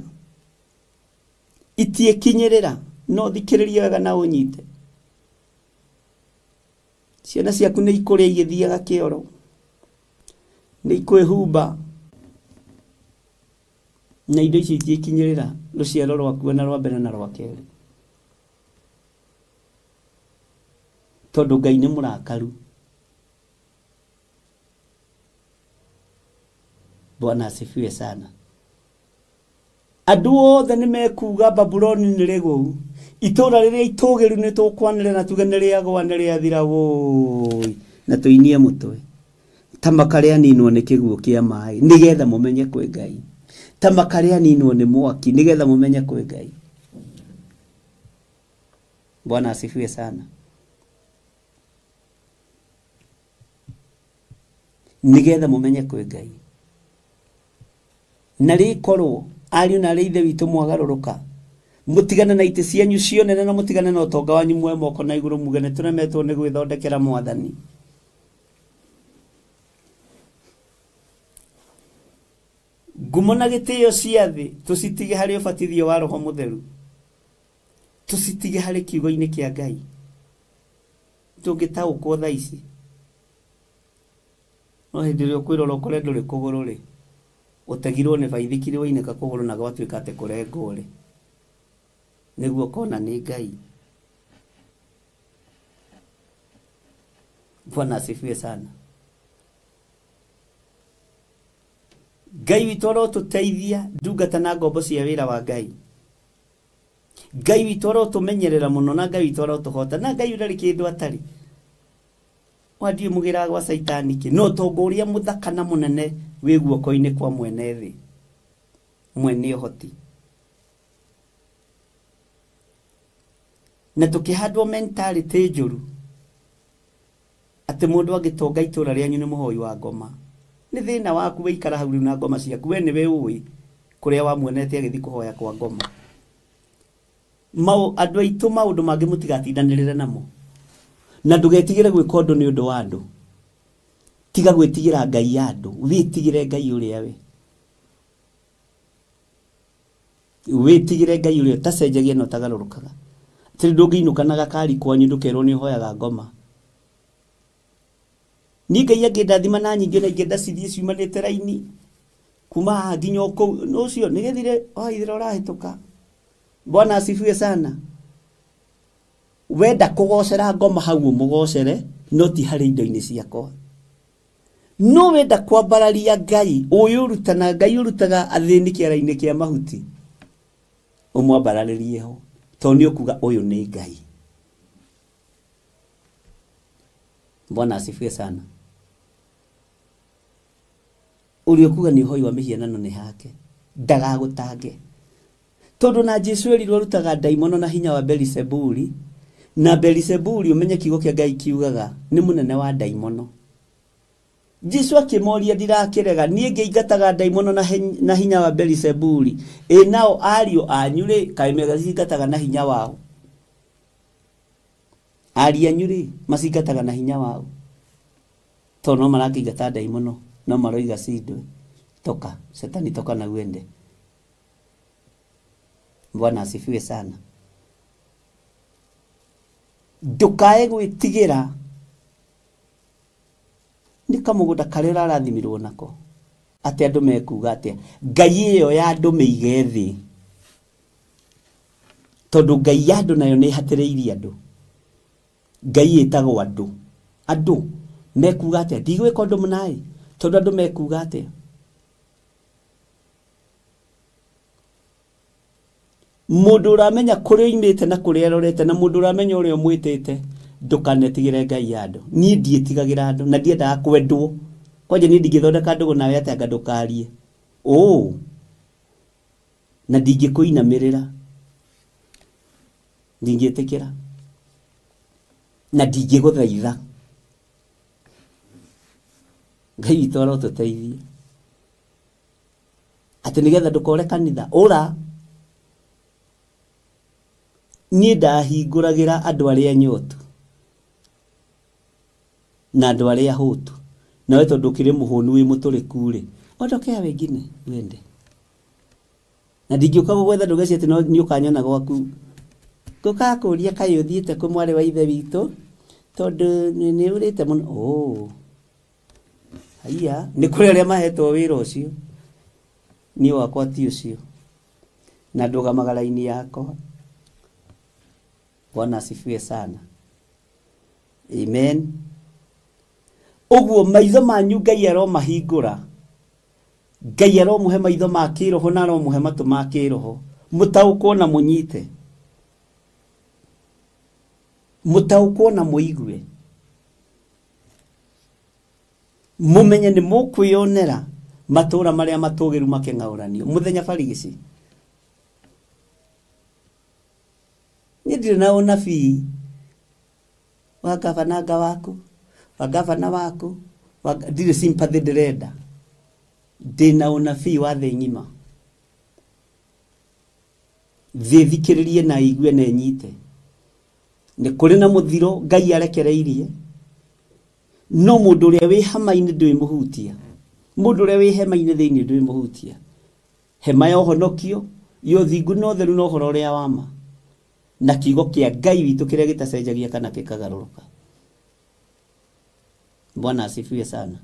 Speaker 2: itiĩkinyĩrĩra, no thikĩrĩria wega na ũnyite. Ciana ciaku nĩ ikũrĩa igĩthiaga kĩoro, nĩ ikwĩhumba, na indo icio itiĩkinyĩrĩra rũciaro rwaku na rwa mbere na rwa kerĩ, tondũ Ngai nĩ mũrakaru. Bwana asifiwe sana. Andũ othe nĩ mekuga Babuloni nĩ rĩgũu, itũra rĩrĩa itũgĩru nĩ tũkwanĩrĩra na tuge nĩ rĩagwa, nĩ rĩathira wũi, na tũinie mũtwe ta makarĩaninwo nĩ kĩguũ kĩa maĩ, nĩgetha mũmenye kwĩ Ngai, ta makarĩaninwo nĩ mwaki, nĩgetha mũmenye kwĩ Ngai. Bwana asifiwe sana. Nĩgetha mũmenye kwĩ Ngai. Na rĩkorwo ariũ na arĩa ithe witũ mwagarũrũka, mũtigane na itĩ cianyu cionene na mũtigane na ũtonga wanyu, muoe moko na igũrũ muge nĩ tũremetwo nĩ gwĩthondekera Mwathani. Ngumo na gĩtĩo cia thĩ tũcitige harĩ ũbatithio wa Roho Mũtheru, tũcitige harĩ kiugo-inĩ kĩa Ngai. Tũngĩtaũkwo thaa ici, no hĩndĩ ĩrĩa ũkwĩrora ũkore ndũrĩ kũgũrũ rĩ, Ũtegirwo nĩ baithikiri wainĩka kũgũrũ na gwatuĩka atĩ kũrengwo rĩ. Nĩguo ũkona nĩ Ngai. Bwana asifiwe sana. Ngai witũ arotũteithia ndungata na ngombo cia wĩra wa Ngai. Ngai witũ arotũmenyerera mũno na Ngai witũ arotũhota na Ngai ndarĩ kĩndũ atarĩ. Wandiũ mũgĩraga gwa caitani kĩ no ũtonga ũrĩa mũthaka na mũnene wĩ guoko-inĩ kwa mwene thĩ, mwene ũhoti. Na tũkĩhandwo mentality njũru atĩ mũndũ angĩtonga itũra rĩanyu nĩ mũhoi wa ngoma. Nĩ thĩna waku wĩikara hau rĩu na ngoma ciaku, we nĩwe ũĩ kũrĩa wamuonete agĩthiĩ kũhoya kwa ngoma. Andũ aitũ maũndũ mangĩ mũtigatindanĩrĩre namo. Na ndũgetigĩre gwĩka ũndũ nĩ ũndũ wa andũ. Tiga gwĩtigĩra Ngai ya andũ, wĩtigĩre Ngai ũrĩa we. Wĩtigĩre Ngai ũrĩa ũtacenjagia na ũtagarũrũkaga. Atĩ ndũngĩinũka na gakari kwanyu ndũkerwo nĩ ũhoyaga ngoma. Niĩ Ngai angĩndathima na nyingĩ na ingĩenda cithiĩ ciumanĩte raini kuma haha nginya o kũu, ũcio nĩ gĩthire waithira ũrahĩtũka. Bwana asifiwe sana. Wenda kũgocera ngoma hau ũmũgocere, no ti harĩ indo-inĩ ciakwa. No wenda kwambararia Ngai, ũyũ ũrutana, Ngai ũrutaga athĩni kĩara-inĩ kĩa mahuti, ũmwambararĩrie ho, tondũ nĩ ũkuga ũyũ nĩ Ngai. Bwana asifiwe sana. Ũrĩa ũkuga nĩ ũhoi wa mĩhianano nĩ hake, ndagagũtange. Tondũ na Jesu erirwo arutaga ndaimono na hinya wa Belisebuli, na Belisebuli ũmenye kiugo kĩa Ngai kiugaga nĩ mũnene wa ndaimono. Jesu akĩmoria ndirakĩrega, niĩ ngĩingataga ndaimono na hinya wa Belisebuli, ĩ nao ariũ anyu rĩ kaĩ macingataga na hinya wao? Ariũ anyu rĩ macingataga na hinya wao? Tondũ no marakĩingata ndaimono, no maroiga cindwe, toka shetani, toka na uende. Bwana asifiwe sana. Ndũkae gwĩtigĩra nĩ kamũgũnda karĩa ũrarathimirwo nako, atĩ andũ mekuga atĩa. Ngai ĩyo ya andũ mĩige thĩ, tondũ Ngai ya andũ nayo nĩ ĩhatĩrĩirie andũ. Ngai ĩtagwo andũ. Andũ mekuga atĩa, ndigwĩka ũndũ mũnaĩ tondũ andũ mekuga atĩa. Mũndũ ũramenya kũrĩa oimĩte na kũrĩa arorete, na mũndũ ũramenya ũrĩa ũmwĩtĩte, ndũkanetigĩre Ngai ya andũ. Niĩ ndiĩtigagĩra andũ na ndiendaga kwendwo. Kwanja niĩ ndingĩthondeka ndũgũ nawe atĩ anga ndũkarie. Ũ, na ndingĩkũinamĩrĩra, ndingĩtĩkĩra, na ndingĩgũthaitha. Ngai witũ arotũteithie atĩ nĩgetha ndũkore kanitha ũra. Niĩ ndahingũragĩra andũ arĩa nyotu na andũ arĩa ahũtu, nawe tondũ ũkĩrĩ mũhũnu wĩ mũtũrĩku rĩ, ondokea wengine wende. Na ndingĩũka gũgwetha ndũgeci atĩ nĩ ũkanyona gwaku. Ngũkakũria kaĩ ũthiĩte kũ mwarĩ wa ithe witũ, tondũ nĩ ũrĩte mũno. Oh, haiya, nĩ kũrĩ arĩa mahetwo wĩra ũcio, niĩ wakwa ti ũcio, na ndũgamaga raini yakwa. Bwana asifiwe sana. Amen. Ũguo maitho manyu Ngai aromahingũra. Ngai aromũhe maitho ma kĩroho na aromũhe matũ ma kĩroho, mũtaũkwo na mũnyite, mũtaũkwo na mũigue, mũmenye nĩ mũkwĩonera matũra marĩa matũgĩru makĩng'aũranio mũthenya barigici. Niĩ ndirĩ na ũnabii wa gavananga waku, wa gavana waku, ndirĩ sympathy ndĩrenda. Ndĩna ũnabii wa thĩ ng'ima. Thĩ thikĩrĩrie na igue na ĩnyite. Nĩ kũrĩ na mũthiro Ngai arekereirie, no mũndũ ũrĩa wĩ hema-inĩ ndwĩmũhutia. Mũndũ ũrĩa wĩ hema-inĩ thĩinĩ ndwĩmũhutia. Hema ya ũhonokio, ya ũthingu na ũtheru na ũhoro ũrĩa wa ma, na kiugo kĩa Ngai witũ kĩrĩa gĩtacenjagia kana gĩkagarũrũka. Bwana asifiwe sana.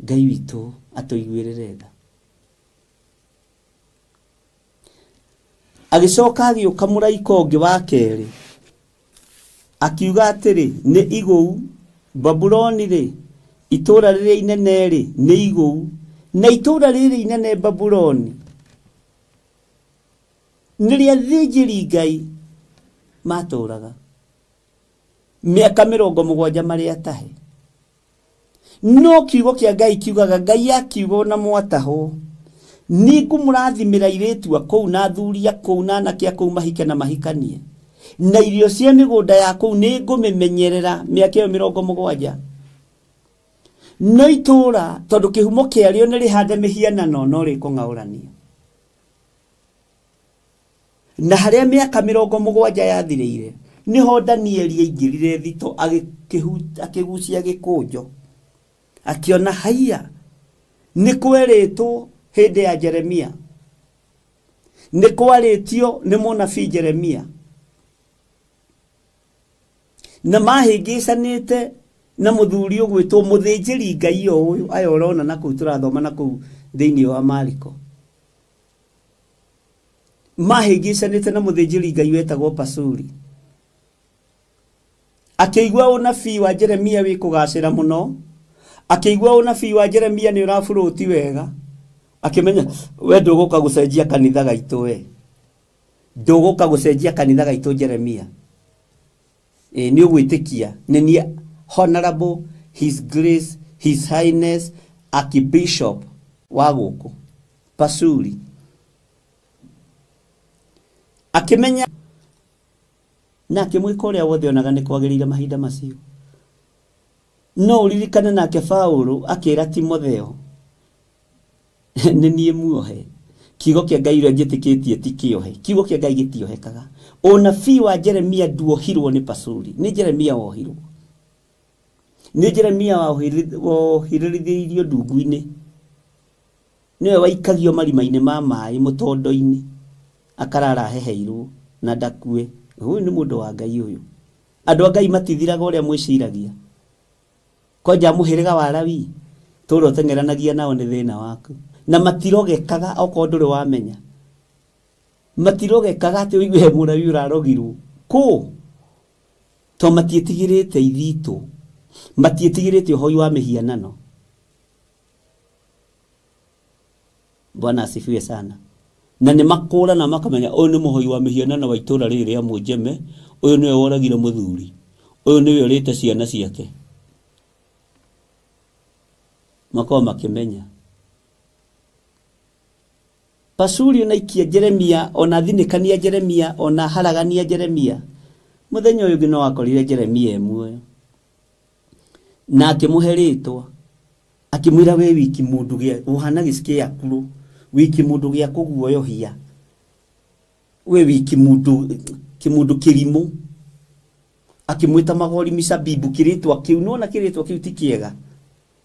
Speaker 2: Ngai witũ atũiguĩrĩre tha. Agĩcoka agĩũka mũraika ũngĩ wa kerĩ akiuga atĩrĩ, nĩ igũu Babuloni rĩ, itũũra rĩrĩa inene rĩ, nĩ igũu. Na itũũra rĩrĩ inene Babuloni nĩ rĩa athĩnjĩri Ngai matũũraga mĩaka 70 marĩ atahe. No kiugo kĩa Ngai kiugaga, Ngai akiuga na mwatahwo, nĩngũmũrathimĩra airĩtu a kũu na athuri a kũu na anake a kũu mahike na mahikanie, na irio cia mĩgũnda ya kũu nĩngũmĩmenyerera mĩaka ĩyo 70. No itũũra tondũ kĩhumo kĩarĩo nĩ rĩhande mĩhianano no rĩkũng'aũranio. Na harĩa mĩaka 70 yathirĩire nĩho Danieli aingĩrire thito akĩgucia gĩkũnjo, akĩona haiya nĩ kwerĩtwo hĩndĩ ya Jeremia, nĩ kwarĩtio nĩ mũnabii Jeremia, na mahĩngĩcanĩte na mũthuri ũgwĩtwo mũthĩnjĩri Ngai o ũyũ aya ũrona na kũu tũrathoma na kũu thĩinĩ wa Mariko. Mahĩngĩcanĩte na mũthĩnjĩri Ngai wetagwo Pasuri. Akĩigua ũnabii wa Jeremia wĩ kũgacĩra mũno, akĩigua ũnabii wa Jeremia nĩ ũraburũti wega, akĩmenya we ndũgũka gũcenjia kanitha gaitũ, we ndũgũka gũcenjia kanitha gaitũ Jeremia. Nĩ ũgwĩtĩkia nĩ niĩ Honorable His Grace His Highness Archbishop wa gũkũ Pasuri. Akĩmenya na akĩmwĩka ũrĩa wothe onaga nĩ kwagĩrĩire mahinda macio. No ũririkane nake Paulo akĩra Timotheo, nĩ niĩ muohe, kiugo kĩa Ngai ũrĩa njĩtĩkĩtie ti kĩohe, kiugo kĩa Ngai gĩtiohekaga. Ũnabii wa Jeremia nduohirwo nĩ Pasuri, nĩ Jeremia wohirwo, nĩ Jeremia wohirĩrithĩirio ndungu-inĩ, nĩwe waikagio marima-inĩ ma maĩ mũtondo-inĩ, akarara aheheirwo na ndakue. Ũyũ nĩ mũndũ wa Ngai ũyũ. Andũ a Ngai matithiraga ũrĩa mwĩciragia. Kwanja mũhĩrĩga wa Lawi tũrĩa ũteng'eranagia nao nĩ thĩna waku, na matirogekaga okorwo ndũrĩ wamenya, matirogekaga atĩ ũigue Mũlawi ũrarogirwo kũ, to matiĩtigĩrĩte ithitũ, matiĩtigĩrĩte ũhoi wa mĩhianano. Bwana asifiwe sana. Na nĩ makũrana makamenya ũyũ nĩ mũhoi wa mĩhianano wa itũũra rĩrĩ rĩa Mũnjeme, ũyũ nĩwe woragire mũthuri, ũyũ nĩwe ũrĩte ciana ciake. Makorwo makĩmenya. Pasuri ona ikia Jeremia, ona thinĩkania Jeremia, ona haragania Jeremia, mũthenya ũyũ ũngĩ no akorire Jeremia e muoyo, na akĩmũhe rĩtwa, akĩmwĩra we wiki mũndũ gĩa ũhana gĩcikĩ gĩaku, wiki mũndũ gĩa kũguoyohia, we wiki mũndũ kĩmũndũ kĩrimũ. Akĩmwĩta Magori Misabibu, kĩrĩtwa kĩu nĩwona kĩrĩtwa kĩu ti kĩega,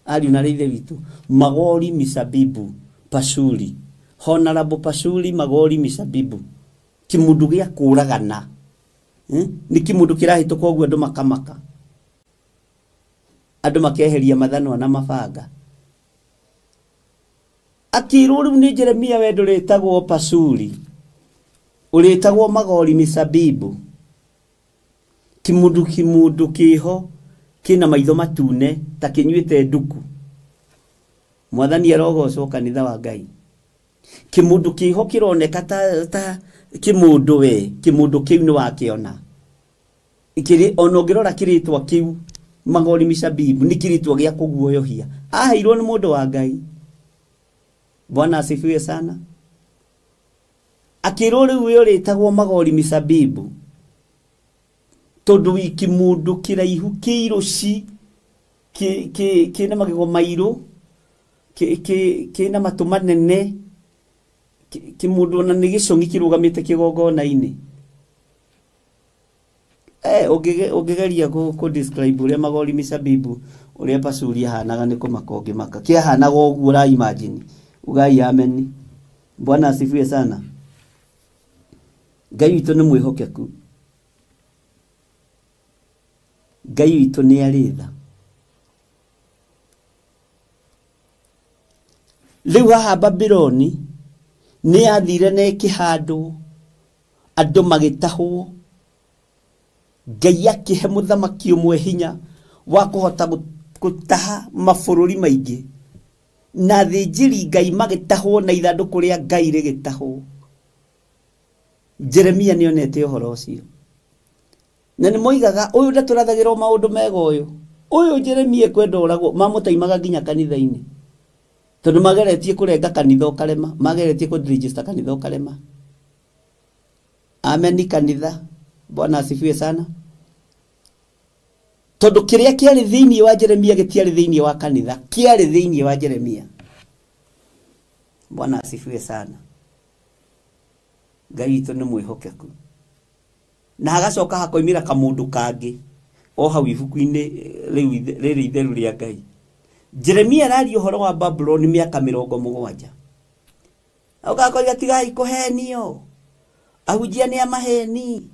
Speaker 2: ariũ na ithe witũ. Magori Misabibu Pasuri, Honorable Pasuri Magori Misabibu, kĩmũndũ gĩa kũragana, nĩ kĩmũndũ kĩrahĩtũka ũguo andũ makamaka, andũ makeheria mathanwa na mabanga. Akĩrwo rĩu nĩ Jeremia, we ndũrĩtagwo Pasuri, ũrĩtagwo Magori Misabibu, kĩmũndũ kĩmũndũ kĩho kĩna maitho matune ta kĩnyuĩte nduku. Mwathani arogocwo kanitha wa Ngai. Kĩmũndũ kĩho kĩroneka ta kĩmũndũ we, kĩmũndũ kĩu nĩ wakĩona. Kĩrĩ ona ũngĩrora kĩrĩtwa kĩu Magori Misabibu nĩ kĩrĩtwa gĩa kũguoyohia. Aheirwo nĩ mũndũ wa Ngai. Bwana asifiwe sana. Akĩrwo rĩu we ũrĩtagwo Magori Misabibu tondũ wiki mũndũ kĩraihu kĩirũci kĩna magego mairũ, kĩna matũ manene, kĩmũndũ ona nĩ gĩcũng'i kĩrũgamĩte kĩgongona-inĩ. Ũngĩgeria kũ describe ũrĩa Magori Misabibu ũrĩa Pasuri ahanaga nĩ kũmaka ũngĩmaka. Kĩahanaga ũguo ũra imagine. Ugai amen. Bwana asifiwe sana. Ngai witũ nĩ mwĩhokeku. Ngai witũ nĩ arĩ tha. Rĩu haha Babyloni nĩ yathire na ĩkĩhandwo, andũ magĩtahwo. Ngai akĩhe mũthamaki ũmwe hinya wa kũhota gũtaha mabũrũri maingĩ, na athĩnjĩri Ngai magĩtahwo na ithandũkũ rĩa Ngai rĩgĩtahwo. Jeremia nĩonete ũhoro ũcio, na nĩmoigaga ũyũ ndatũrathagĩrwo maũndũ mega, ũyũ Jeremia ekwenda oragwo. Mamũtaimaga nginya kanitha-inĩ, tondũ mageretie kũrenga kanitha ũkarema, mageretie kũ-register kanitha ũkarema. Ameni kanitha, Bwana asifiwe sana. Tondũ kĩrĩa kĩarĩ thĩinĩ wa Jeremia gĩtiarĩ thĩinĩ wa kanitha, kĩarĩ thĩinĩ wa Jeremia. Bwana asifiwe sana. Ngai witũ nĩ mwĩhokeku. Na hagacoka hakoimĩra kamũndũ kangĩ o hau ibuku-inĩ rĩu rĩrĩ itheru rĩa Ngai. Jeremia araria ũhoro wa Babuloni mĩaka 70. Ũgakoiga tigai kũhenio, ahunjia nĩ a maheni,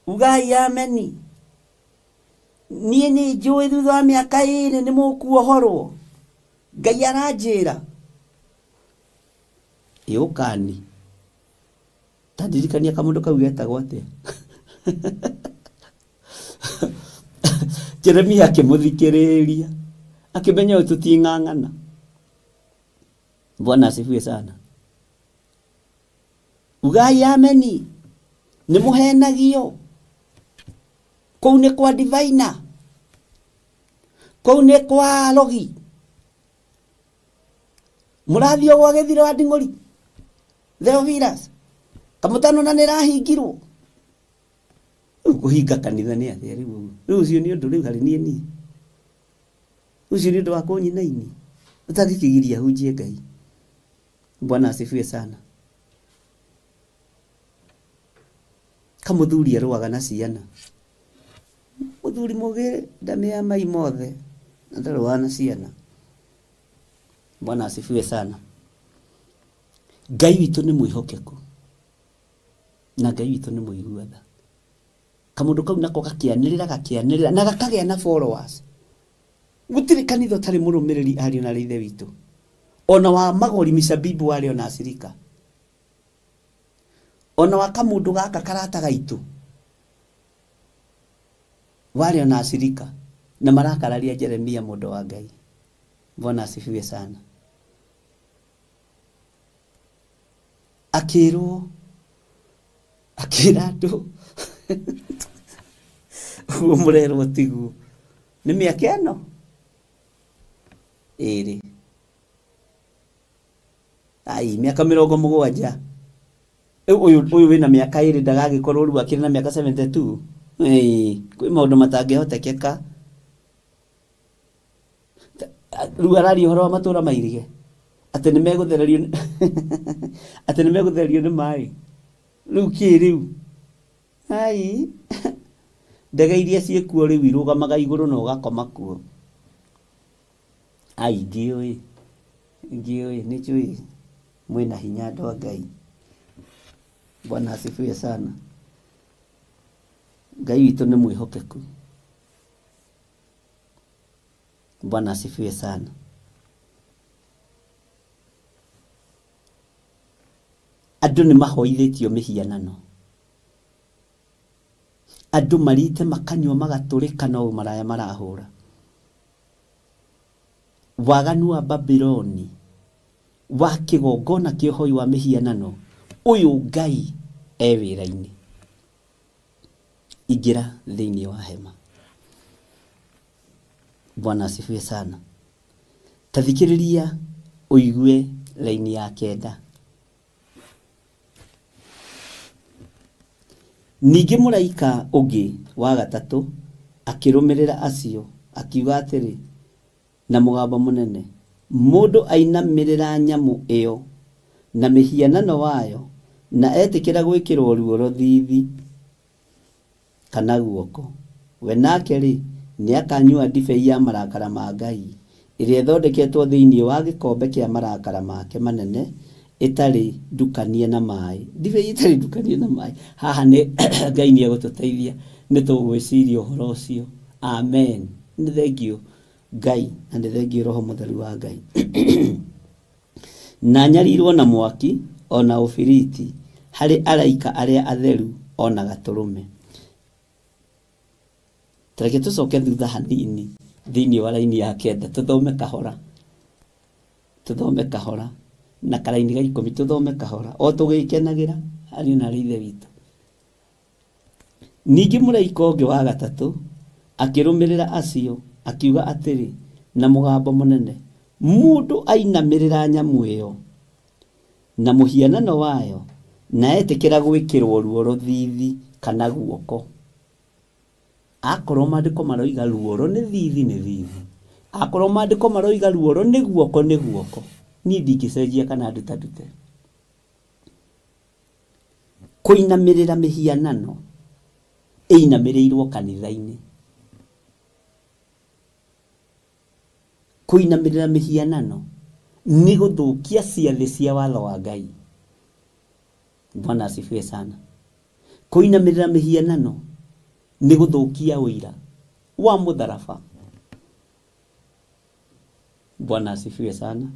Speaker 2: ugai ameni. Niĩ nĩ njũĩ thutha wa mĩaka 2 nĩ mũkuohorwo. Ngai aranjĩra. Ĩũkani. Ta ndirikania kamũndũ kau getagwo atĩa? Jeremia akĩmũthikĩrĩria, akĩmenya ũyũ tũting'ang'ana. Bwana asifiwe sana. Ugai ameni. Nĩ mũhenagio. Kũu nĩ kwa divina, kũu nĩ kwa rogi. Mũrathiĩ o gwa gĩthiro wa nding'ũri Theophilus kamũtano na nĩrahingirwo. Rĩu kũhinga kanitha nĩ atĩa rĩu ũguo? Rĩu ũcio nĩ ũndũ rĩu harĩ niĩ niĩ. Ũcio nĩ ũndũ wa kũnyinaini ũtangĩkĩgiria hunjie Ngai. Bwana asifiwe sana. Kamũthuri arũaga na ciana. Mũthuri mũgĩ ndamĩa mai mothe na ndarũaga na ciana. Bwana asifiwe sana. Ngai witũ nĩ mwĩhokeku na Ngai witũ nĩ mũigua tha. Kamũndũ kau nako gakĩanĩrĩra na gakagĩa na followers. Gũtirĩ kanitha ũtarĩ mũrũmĩrĩri ariũ na ithe witũ. Ona wa magori micabibu warĩ ona acirika. Ona wa kamũndũ gaka karata gaitũ warĩ ona acirika, na marakararia Jeremia mũndũ wa Ngai. Bwana asifiwe sana. Akĩrwo, akĩra andũ ũguo mũrerwo tiguo. Nĩ mĩaka ĩno 2, ai mĩaka 70. Ũyũ wĩna mĩaka 2 ndagagĩkorwo rĩu akĩrĩ na mĩaka 72. Kwĩ maũndũ matangĩhotekeka. Rĩu araria ũhoro wa matũra mairige atĩ nĩ megũthererio atĩ nĩ megũthererio nĩ maĩ. Rĩu kĩ rĩu? Ai ndege iria ciĩkuo rĩu irũgamaga igũrũ na ũgakoma kuo. Ai ndiũĩ, ndiũĩ, nĩ njũĩ mwĩna hinya andũ a Ngai. Bwana asifiwe sana. Ngai witũ nĩ mwĩhokeku. Bwana asifiwe sana. Andũ nĩ mahoithĩtio mĩhianano. Andũ marĩte makanyua magatũrĩka no maraya marahũra. Waganu wa Babyloni wa kĩgongona kĩa ũhoi wa mĩhianano, ũyũ Ngai e wĩra-inĩ. Ingĩra thĩinĩ wa hema. Bwana asifiwe sana. Ta thikĩrĩria ũigue raini ya 9. Ningĩ mũraika ũngĩ wa gatatũ akĩrũmĩrĩra acio akiuga atĩrĩ na mũgambo mũnene, mũndũ ainamĩrĩra nyamũ ĩyo na mĩhianano wayo na etĩkĩra gwĩkĩrwo ruo rũthithi kana guoko, we nake rĩ nĩakanyua ndibei ya marakara ma Ngai ĩrĩa ĩthondeketwo thĩinĩ wa gĩkombe kĩa marakara make manene ĩtarĩ ndukanie na maĩ. Ndibei ĩtarĩ ndukanie na maĩ. Haha nĩ Ngai nĩ egũtũteithia, nĩ tũgwĩciria ũhoro ũcio. Amen. Nĩ thengiũ Ngai na nĩ thengiũ Roho Mũtheru wa Ngai. Na nyarirwo na mwaki ona ũbiriti harĩ araika arĩa atheru ona gatũrũme. Tareke tũcoke thutha hanini thĩinĩ wa raini ya 9 tũthome kahora. Tũthome kahora na karaini ga 10 tũthome kahora o tũgĩkenagĩra ariũ na aarĩ ithe witũ. Ningĩ mũraika ũngĩ wa gatatũ akĩrũmĩrĩra acio akiuga atĩrĩ na mũgambo mũnene, mũndũ ainamĩrĩra nyamũ ĩyo na mũhianano wayo na etĩkĩra gwĩkĩrwo ruoro thithi kana guoko. Akorwo maandĩko maroiga ruoro nĩ thithi nĩ thithi, akorwo maandĩko maroiga ruoro nĩ guoko nĩ guoko, niĩ ndingĩcenjia kana ndutandute. Kũinamĩrĩra mĩhianano ĩinamĩrĩirwo kanitha-inĩ. Kũinamĩrĩra mĩhianano nĩ gũthũkia ciathĩ cia watho wa Ngai. Bwana asifiwe sana. Kũinamĩrĩra mĩhianano nĩ gũthũkia ũira wa mũtharaba. Bwana asifiwe sana.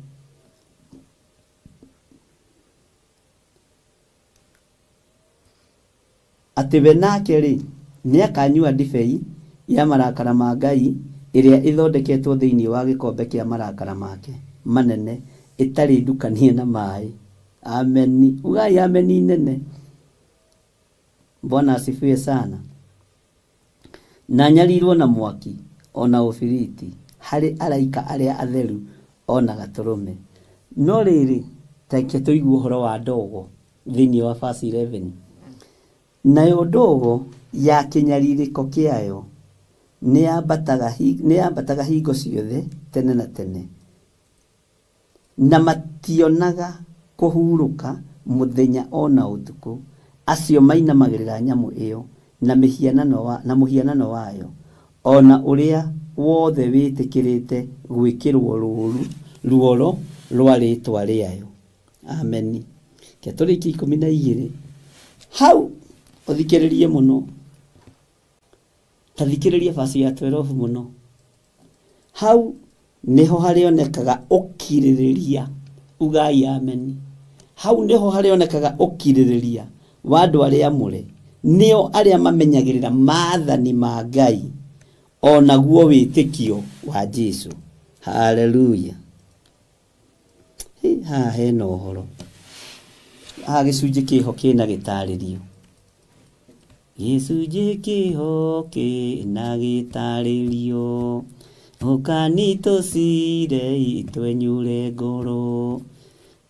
Speaker 2: Atĩ we nake rĩ nĩakanyua ndibei ya marakara ma Ngai ĩrĩa ĩthondeketwo thĩinĩ wa gĩkombe kĩa marakara make manene ĩtarĩ ndukanie na maĩ. Ameni. Ugai ameni nene. Bwana asifiwe sana. Na nyarirwo na mwaki ona ũbiriti harĩ araika arĩa atheru ona gatũrũme. No rĩrĩ tareke tũigue ũhoro wa ndogo thĩinĩ wa verse 11. Nayo ndogo ya kĩnyarirĩko kĩayo nĩyambataga hingo ciothe tene na tene, na mationaga kũhurũka mũthenya ona ũtukũ acio mainamagĩrĩra nyamũ ĩyo na mũhianano wayo ona ũrĩa wothe wĩtĩkĩrĩte gwĩkĩrwo ruoro rwa rĩtwa rĩayo. Ameni. Ke tũrĩkie 12 hau ũthikĩrĩrie mũno, ta thikĩrĩria verse ya 12 mũno. Hau niho harĩonekaga ũkirĩrĩria. Ugai ameni. Hau niho harĩonekaga ũkirĩrĩria wa andũ arĩa amũre, nĩo arĩa mamenyagĩrĩra maathani ma Ngai onaguo wĩtĩkio wa Jesũ. Haleluya. Haha hena ũhoro, haha gĩcunjĩ kĩho kĩna gĩtarĩrio. Gĩcunjĩ kĩho kĩna gĩtarĩrio, ũkani tũcire itwenyure ngoro,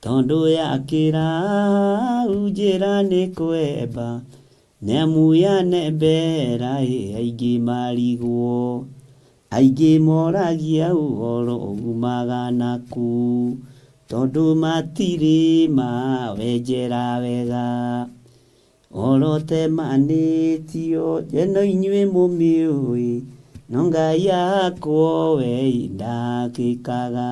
Speaker 2: tondũ yakĩra njĩra nĩ kwemba, nĩamu yanembera aingĩ marigwo, aingĩ moragia ũhoro umaga naku, tondũ matirĩ mawenjera wega. Orotemanĩtio eno inyuĩ mũmĩũĩ, no Ngai yakwo we ndakĩkaga,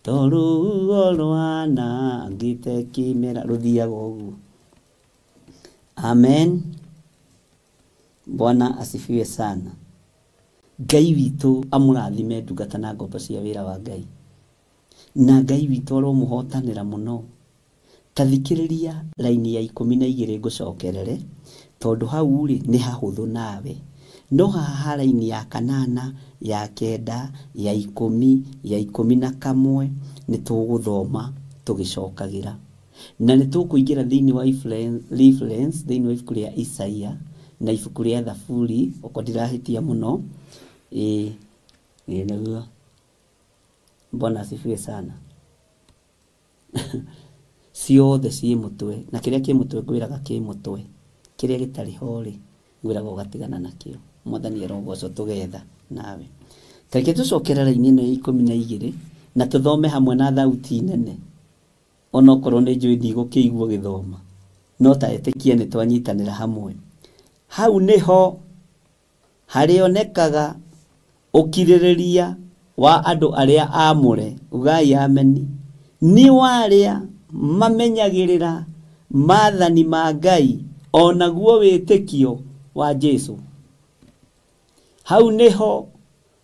Speaker 2: tondũ ruo rwanangĩte kĩmera. Rũthiaga ũguo. Amen. Bwana asifiwe sana. Ngai witũ amũrathime ndungata na ngombo cia wĩra wa Ngai, na Ngai witũ aromũhotanĩra mũno. Ta thikĩrĩria raini ya 12 ngũcokerere, tondũ hau rĩ nĩ hahũthũ nawe. No haha raini ya 8, ya 9, ya 10, ya 11 nĩ tũgũthoma tũgĩcokagĩra, na nĩ tũkũingĩra thĩinĩ wa reference thĩinĩ wa ibuku rĩa Isaia na ibuku rĩa Thaburi, okorwo ndirahĩtia mũno. Ĩĩ nĩguo. Bwana asifiwe sana. Ciothe ciĩ mũtwe, na kĩrĩa kĩ mũtwe ngwĩraga kĩ mũtwe, kĩrĩa gĩtarĩ ho rĩ ngwĩraga ũgatigana nakĩo. Mwathani arogocwo tũgetha nawe. Tareke tũcokere raini ĩno ya 12 na tũthome hamwe na thauti nene, onokorwo nĩ njũĩ ndigũkĩigua gĩthoma, no ta ĩtĩkie nĩ twanyitanĩra hamwe. Hau nĩho harĩonekaga ũkirĩrĩria wa andũ arĩa aamũre. Ugai ameni. Nĩ wa arĩa mamenyagĩrĩra maathani ma Ngai onaguo wĩtĩkio wa Jesũ. Hau nĩho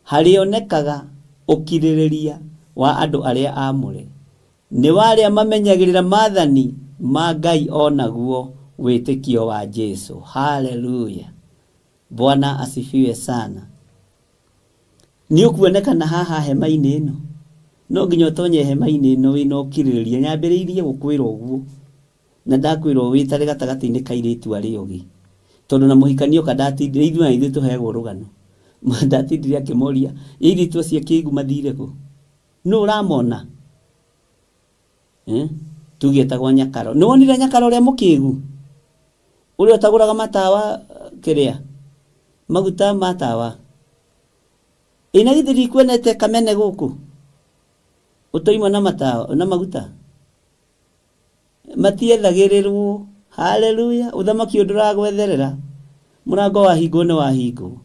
Speaker 2: harĩonekaga ũkirĩrĩria wa andũ arĩa aamũre, Nĩ warĩa mamenyagĩrĩra maathani ma Ngai onaguo wĩtĩkio wa Jesu. Haleluya, Bwana asifiwe sana. Nĩ ũkuonekana haha hema-inĩ ĩno, no nginya ũtonye hema-inĩ ĩno wĩna ũkirĩrĩria. Nyambĩrĩirie gũkwĩra ũguo na ndakwĩrwo wĩtare gatagatĩ-inĩ ka airĩtu arĩa ũgĩ, tondũ na mũhikania oka ndatindire, ithuĩ na ithuĩ tũheagwo rũgano, ndatindire akĩmoria airĩtu acio akĩigu mathire kũ, nũ ũramona? Tuge etagwo Nyakaro. Nĩ wonire Nyakaro ũrĩa mũkĩgu, ũrĩa ũtagũraga matawa kĩrĩa maguta ma tawa? Ĩ na githĩ ndikuonete kamene gũkũ ũtoimwo na matawa na maguta? Matiethagĩrĩrwo. Haleluya, ũthamaki ũyũ ndũragwetherera, mũrango wahingwo nĩ wahingwo.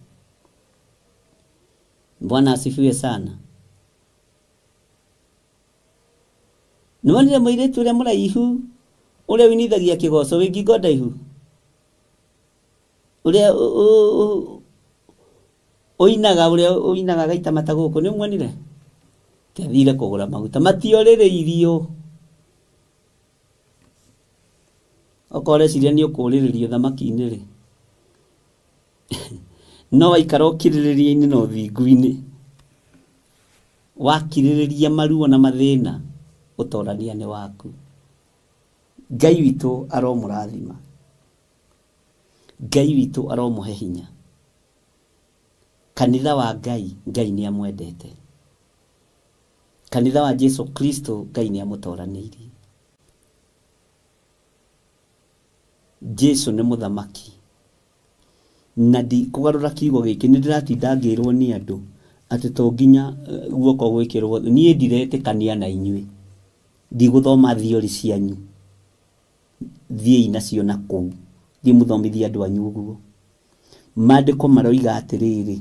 Speaker 2: Bwana asifiwe sana. Nĩ wonire mũirĩtu ũrĩa mũraihu ũrĩa ũinithagia kĩgoco wĩ ngingo ndaihu, ũrĩa ũinaga, ũrĩa ũinaga gaita mata gũkũ, nĩ ũmuonire? Kĩathire kũgũra maguta, matiorĩrĩirio. Okorwo ũreciria nĩ ũkũũrĩrĩrio thamaki-inĩ rĩ, no waikara ũkirĩrĩria-inĩ na ũthingu-inĩ, wakirĩrĩria maruo na mathĩna, ũtorania nĩ waku. Ngai witũ aromũrathima, Ngai witũ aromũhe hinya. Kanitha wa Ngai, Ngai nĩ amwendete. Kanitha wa Jesu Kristo, Ngai nĩ amũtoranĩirie. Jesu nĩ mũthamaki. Na ndikũgarũra kiugo gĩkĩ, nĩ ndĩratinda ngĩrwo nĩ andũ atĩ to nginya guoko gwĩkĩrwo. Niĩ ndiretĩkania na inyuĩ, ndigũthoma theory cianyu, thiĩi nacio na kũu, thiĩ mũthomithie andũ anyu ũguo. Maandĩko maroiga atĩrĩrĩ,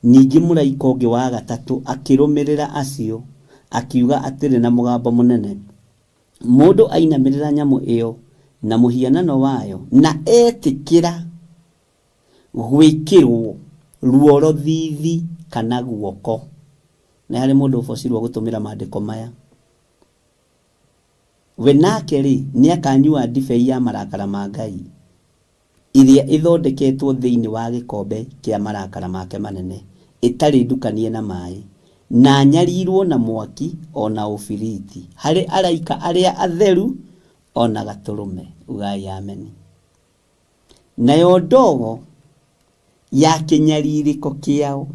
Speaker 2: ningĩ mũraika ũngĩ wa gatatũ akĩrũmĩrĩra acio, akiuga atĩrĩ na mũgambo mũnene, mũndũ ainamĩrĩra nyamũ ĩyo na mũhianano wayo na etĩkĩra gwĩkĩrwo ruoro thithi kana guoko. Na harĩ mũndũ ũbocirwo gũtũmĩra maandĩko maya, we nake rĩ nĩ akanyua ndibei ya marakara ma Ngai ĩrĩa ĩthondeketwo thĩinĩ wa gĩkombe kĩa marakara make manene, ĩtarĩ ndukanie na maĩ, na nyarirwo na mwaki ona ũbiriti, harĩ araika arĩa atheru ona gatũrũme. Ugai ameni. Nayo ndogo ya kĩnyarirĩko kĩao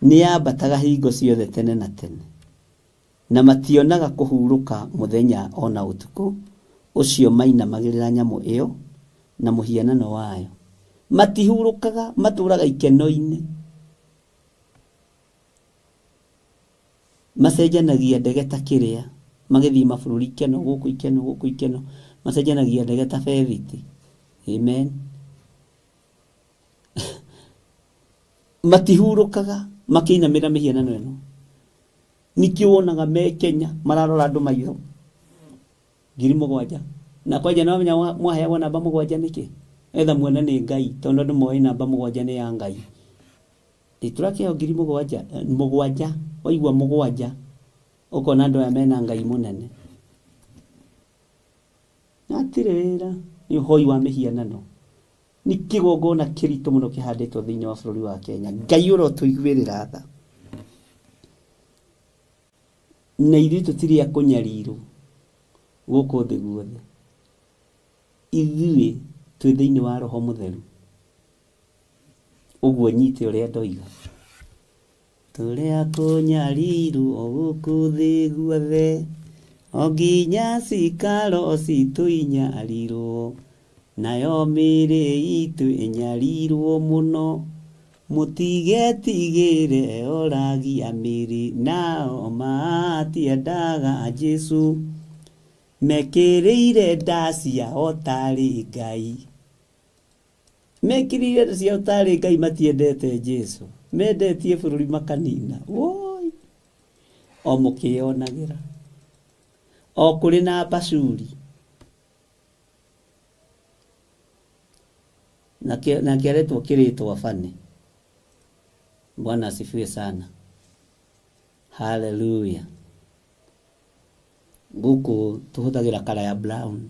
Speaker 2: nĩ yambataga hingo ciothe tene na tene, na mationaga kũhurũka mũthenya ona ũtukũ ũcio mainamagĩrĩra nyamũ ĩyo na mũhianano wayo. Matihurũkaga, matũraga ikeno-inĩ, macenjanagia ndege ta kĩrĩa, magĩthiĩ mabũrũri ikeno gũkũ, ikeno gũkũ, ikeno, macenjanagia ndege ta bethiti. Amen. Matihurũkaga makĩinamĩra mĩhianano ĩno. Nĩkĩo wonaga me Kenya mararora andũ maitho 7,000. Na kwanja no menya mwaheagwo namba 7 nĩkĩ? Etha muone nĩ Ngai, tondũ andũ moĩ namba 7 nĩ ya Ngai. Tũrakĩheo 7,000, 7, waigua 7 ũkona andũ aya mena Ngai mũnene. Hatirĩ wĩra, nĩ ũhoi wa mĩhianano. Nĩ kĩgongona kĩritũ mũno kĩhandĩtwo thĩinĩ wa bũrũri wa Kenya. Ngai ũrotũiguĩrĩra tha. Na ithuĩ tũtirĩ a kũnyarirwo gũkũ thĩ guothe. Ithuĩ twĩ thĩinĩ wa Roho Mũtheru. Ũguo nyite ũrĩa ndoiga. Tũrĩ a kũnyarirwo gũkũ thĩ guothe, o nginya cikaro citũ inyarirwo, nayo mĩĩrĩ itũ ĩnyarirwo mũno. Mũtigetigĩre oragia mĩĩrĩ, nao matiendaga Jesu, mekĩrĩire nda ciao tarĩ Ngai. Mekĩrĩire nda ciao tarĩ Ngai, matiendete Jesu, mendetie bũrũri makanina. Woi, o mũkĩyonagĩra o kũrĩ na Bashuri. Na kĩaretwo kĩrĩtwa Bani. Bwana asifiwe sana. Haleluya. Gũkũ tũhũthagĩra kara ya brown.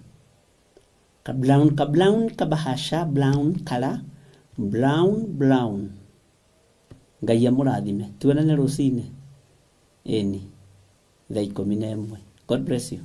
Speaker 2: Ka brown, ka brown, kabahasha brown, kara brown, brown. Ngai amũrathime. Tuonane rũcinĩ. Ĩni thaa 11. God bless you.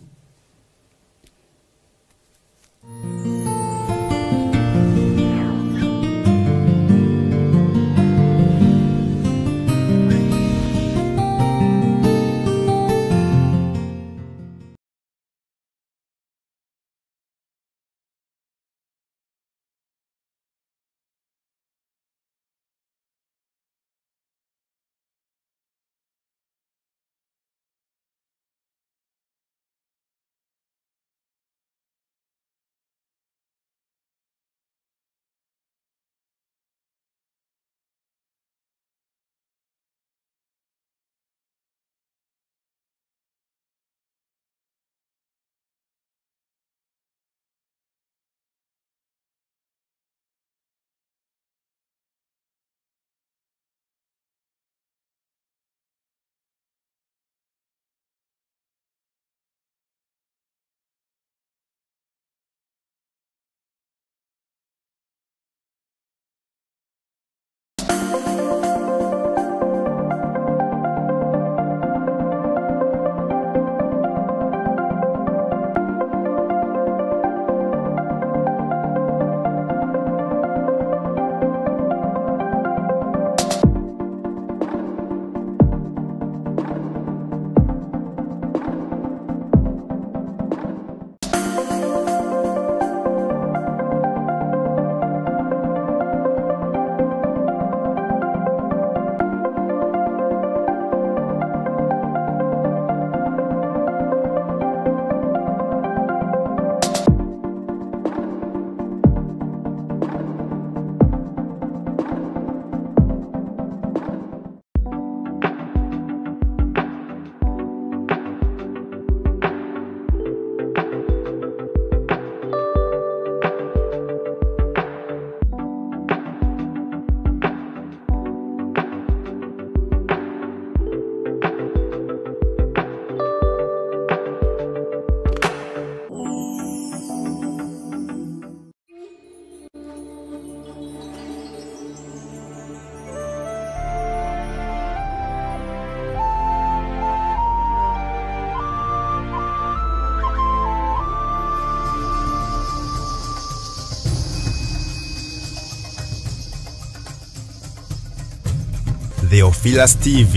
Speaker 1: Theophilus TV,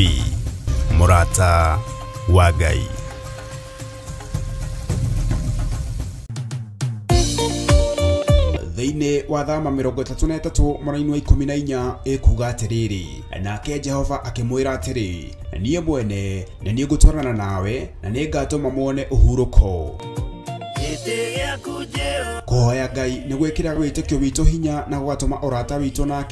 Speaker 1: Murata wa Ngai.
Speaker 3: Thĩinĩ wa thama 33 mũraini wa 14 ĩkuga atĩrĩrĩ, nake Jehova akĩmwĩra atĩrĩ, niĩ mwene nĩ niĩ ngũtwarana nawe na nĩ ngatũma muone ũhurũko. Kũhoya Ngai nĩ gwĩkĩra wĩtĩkio witũ hinya na gũgatũma ũrata witũ nake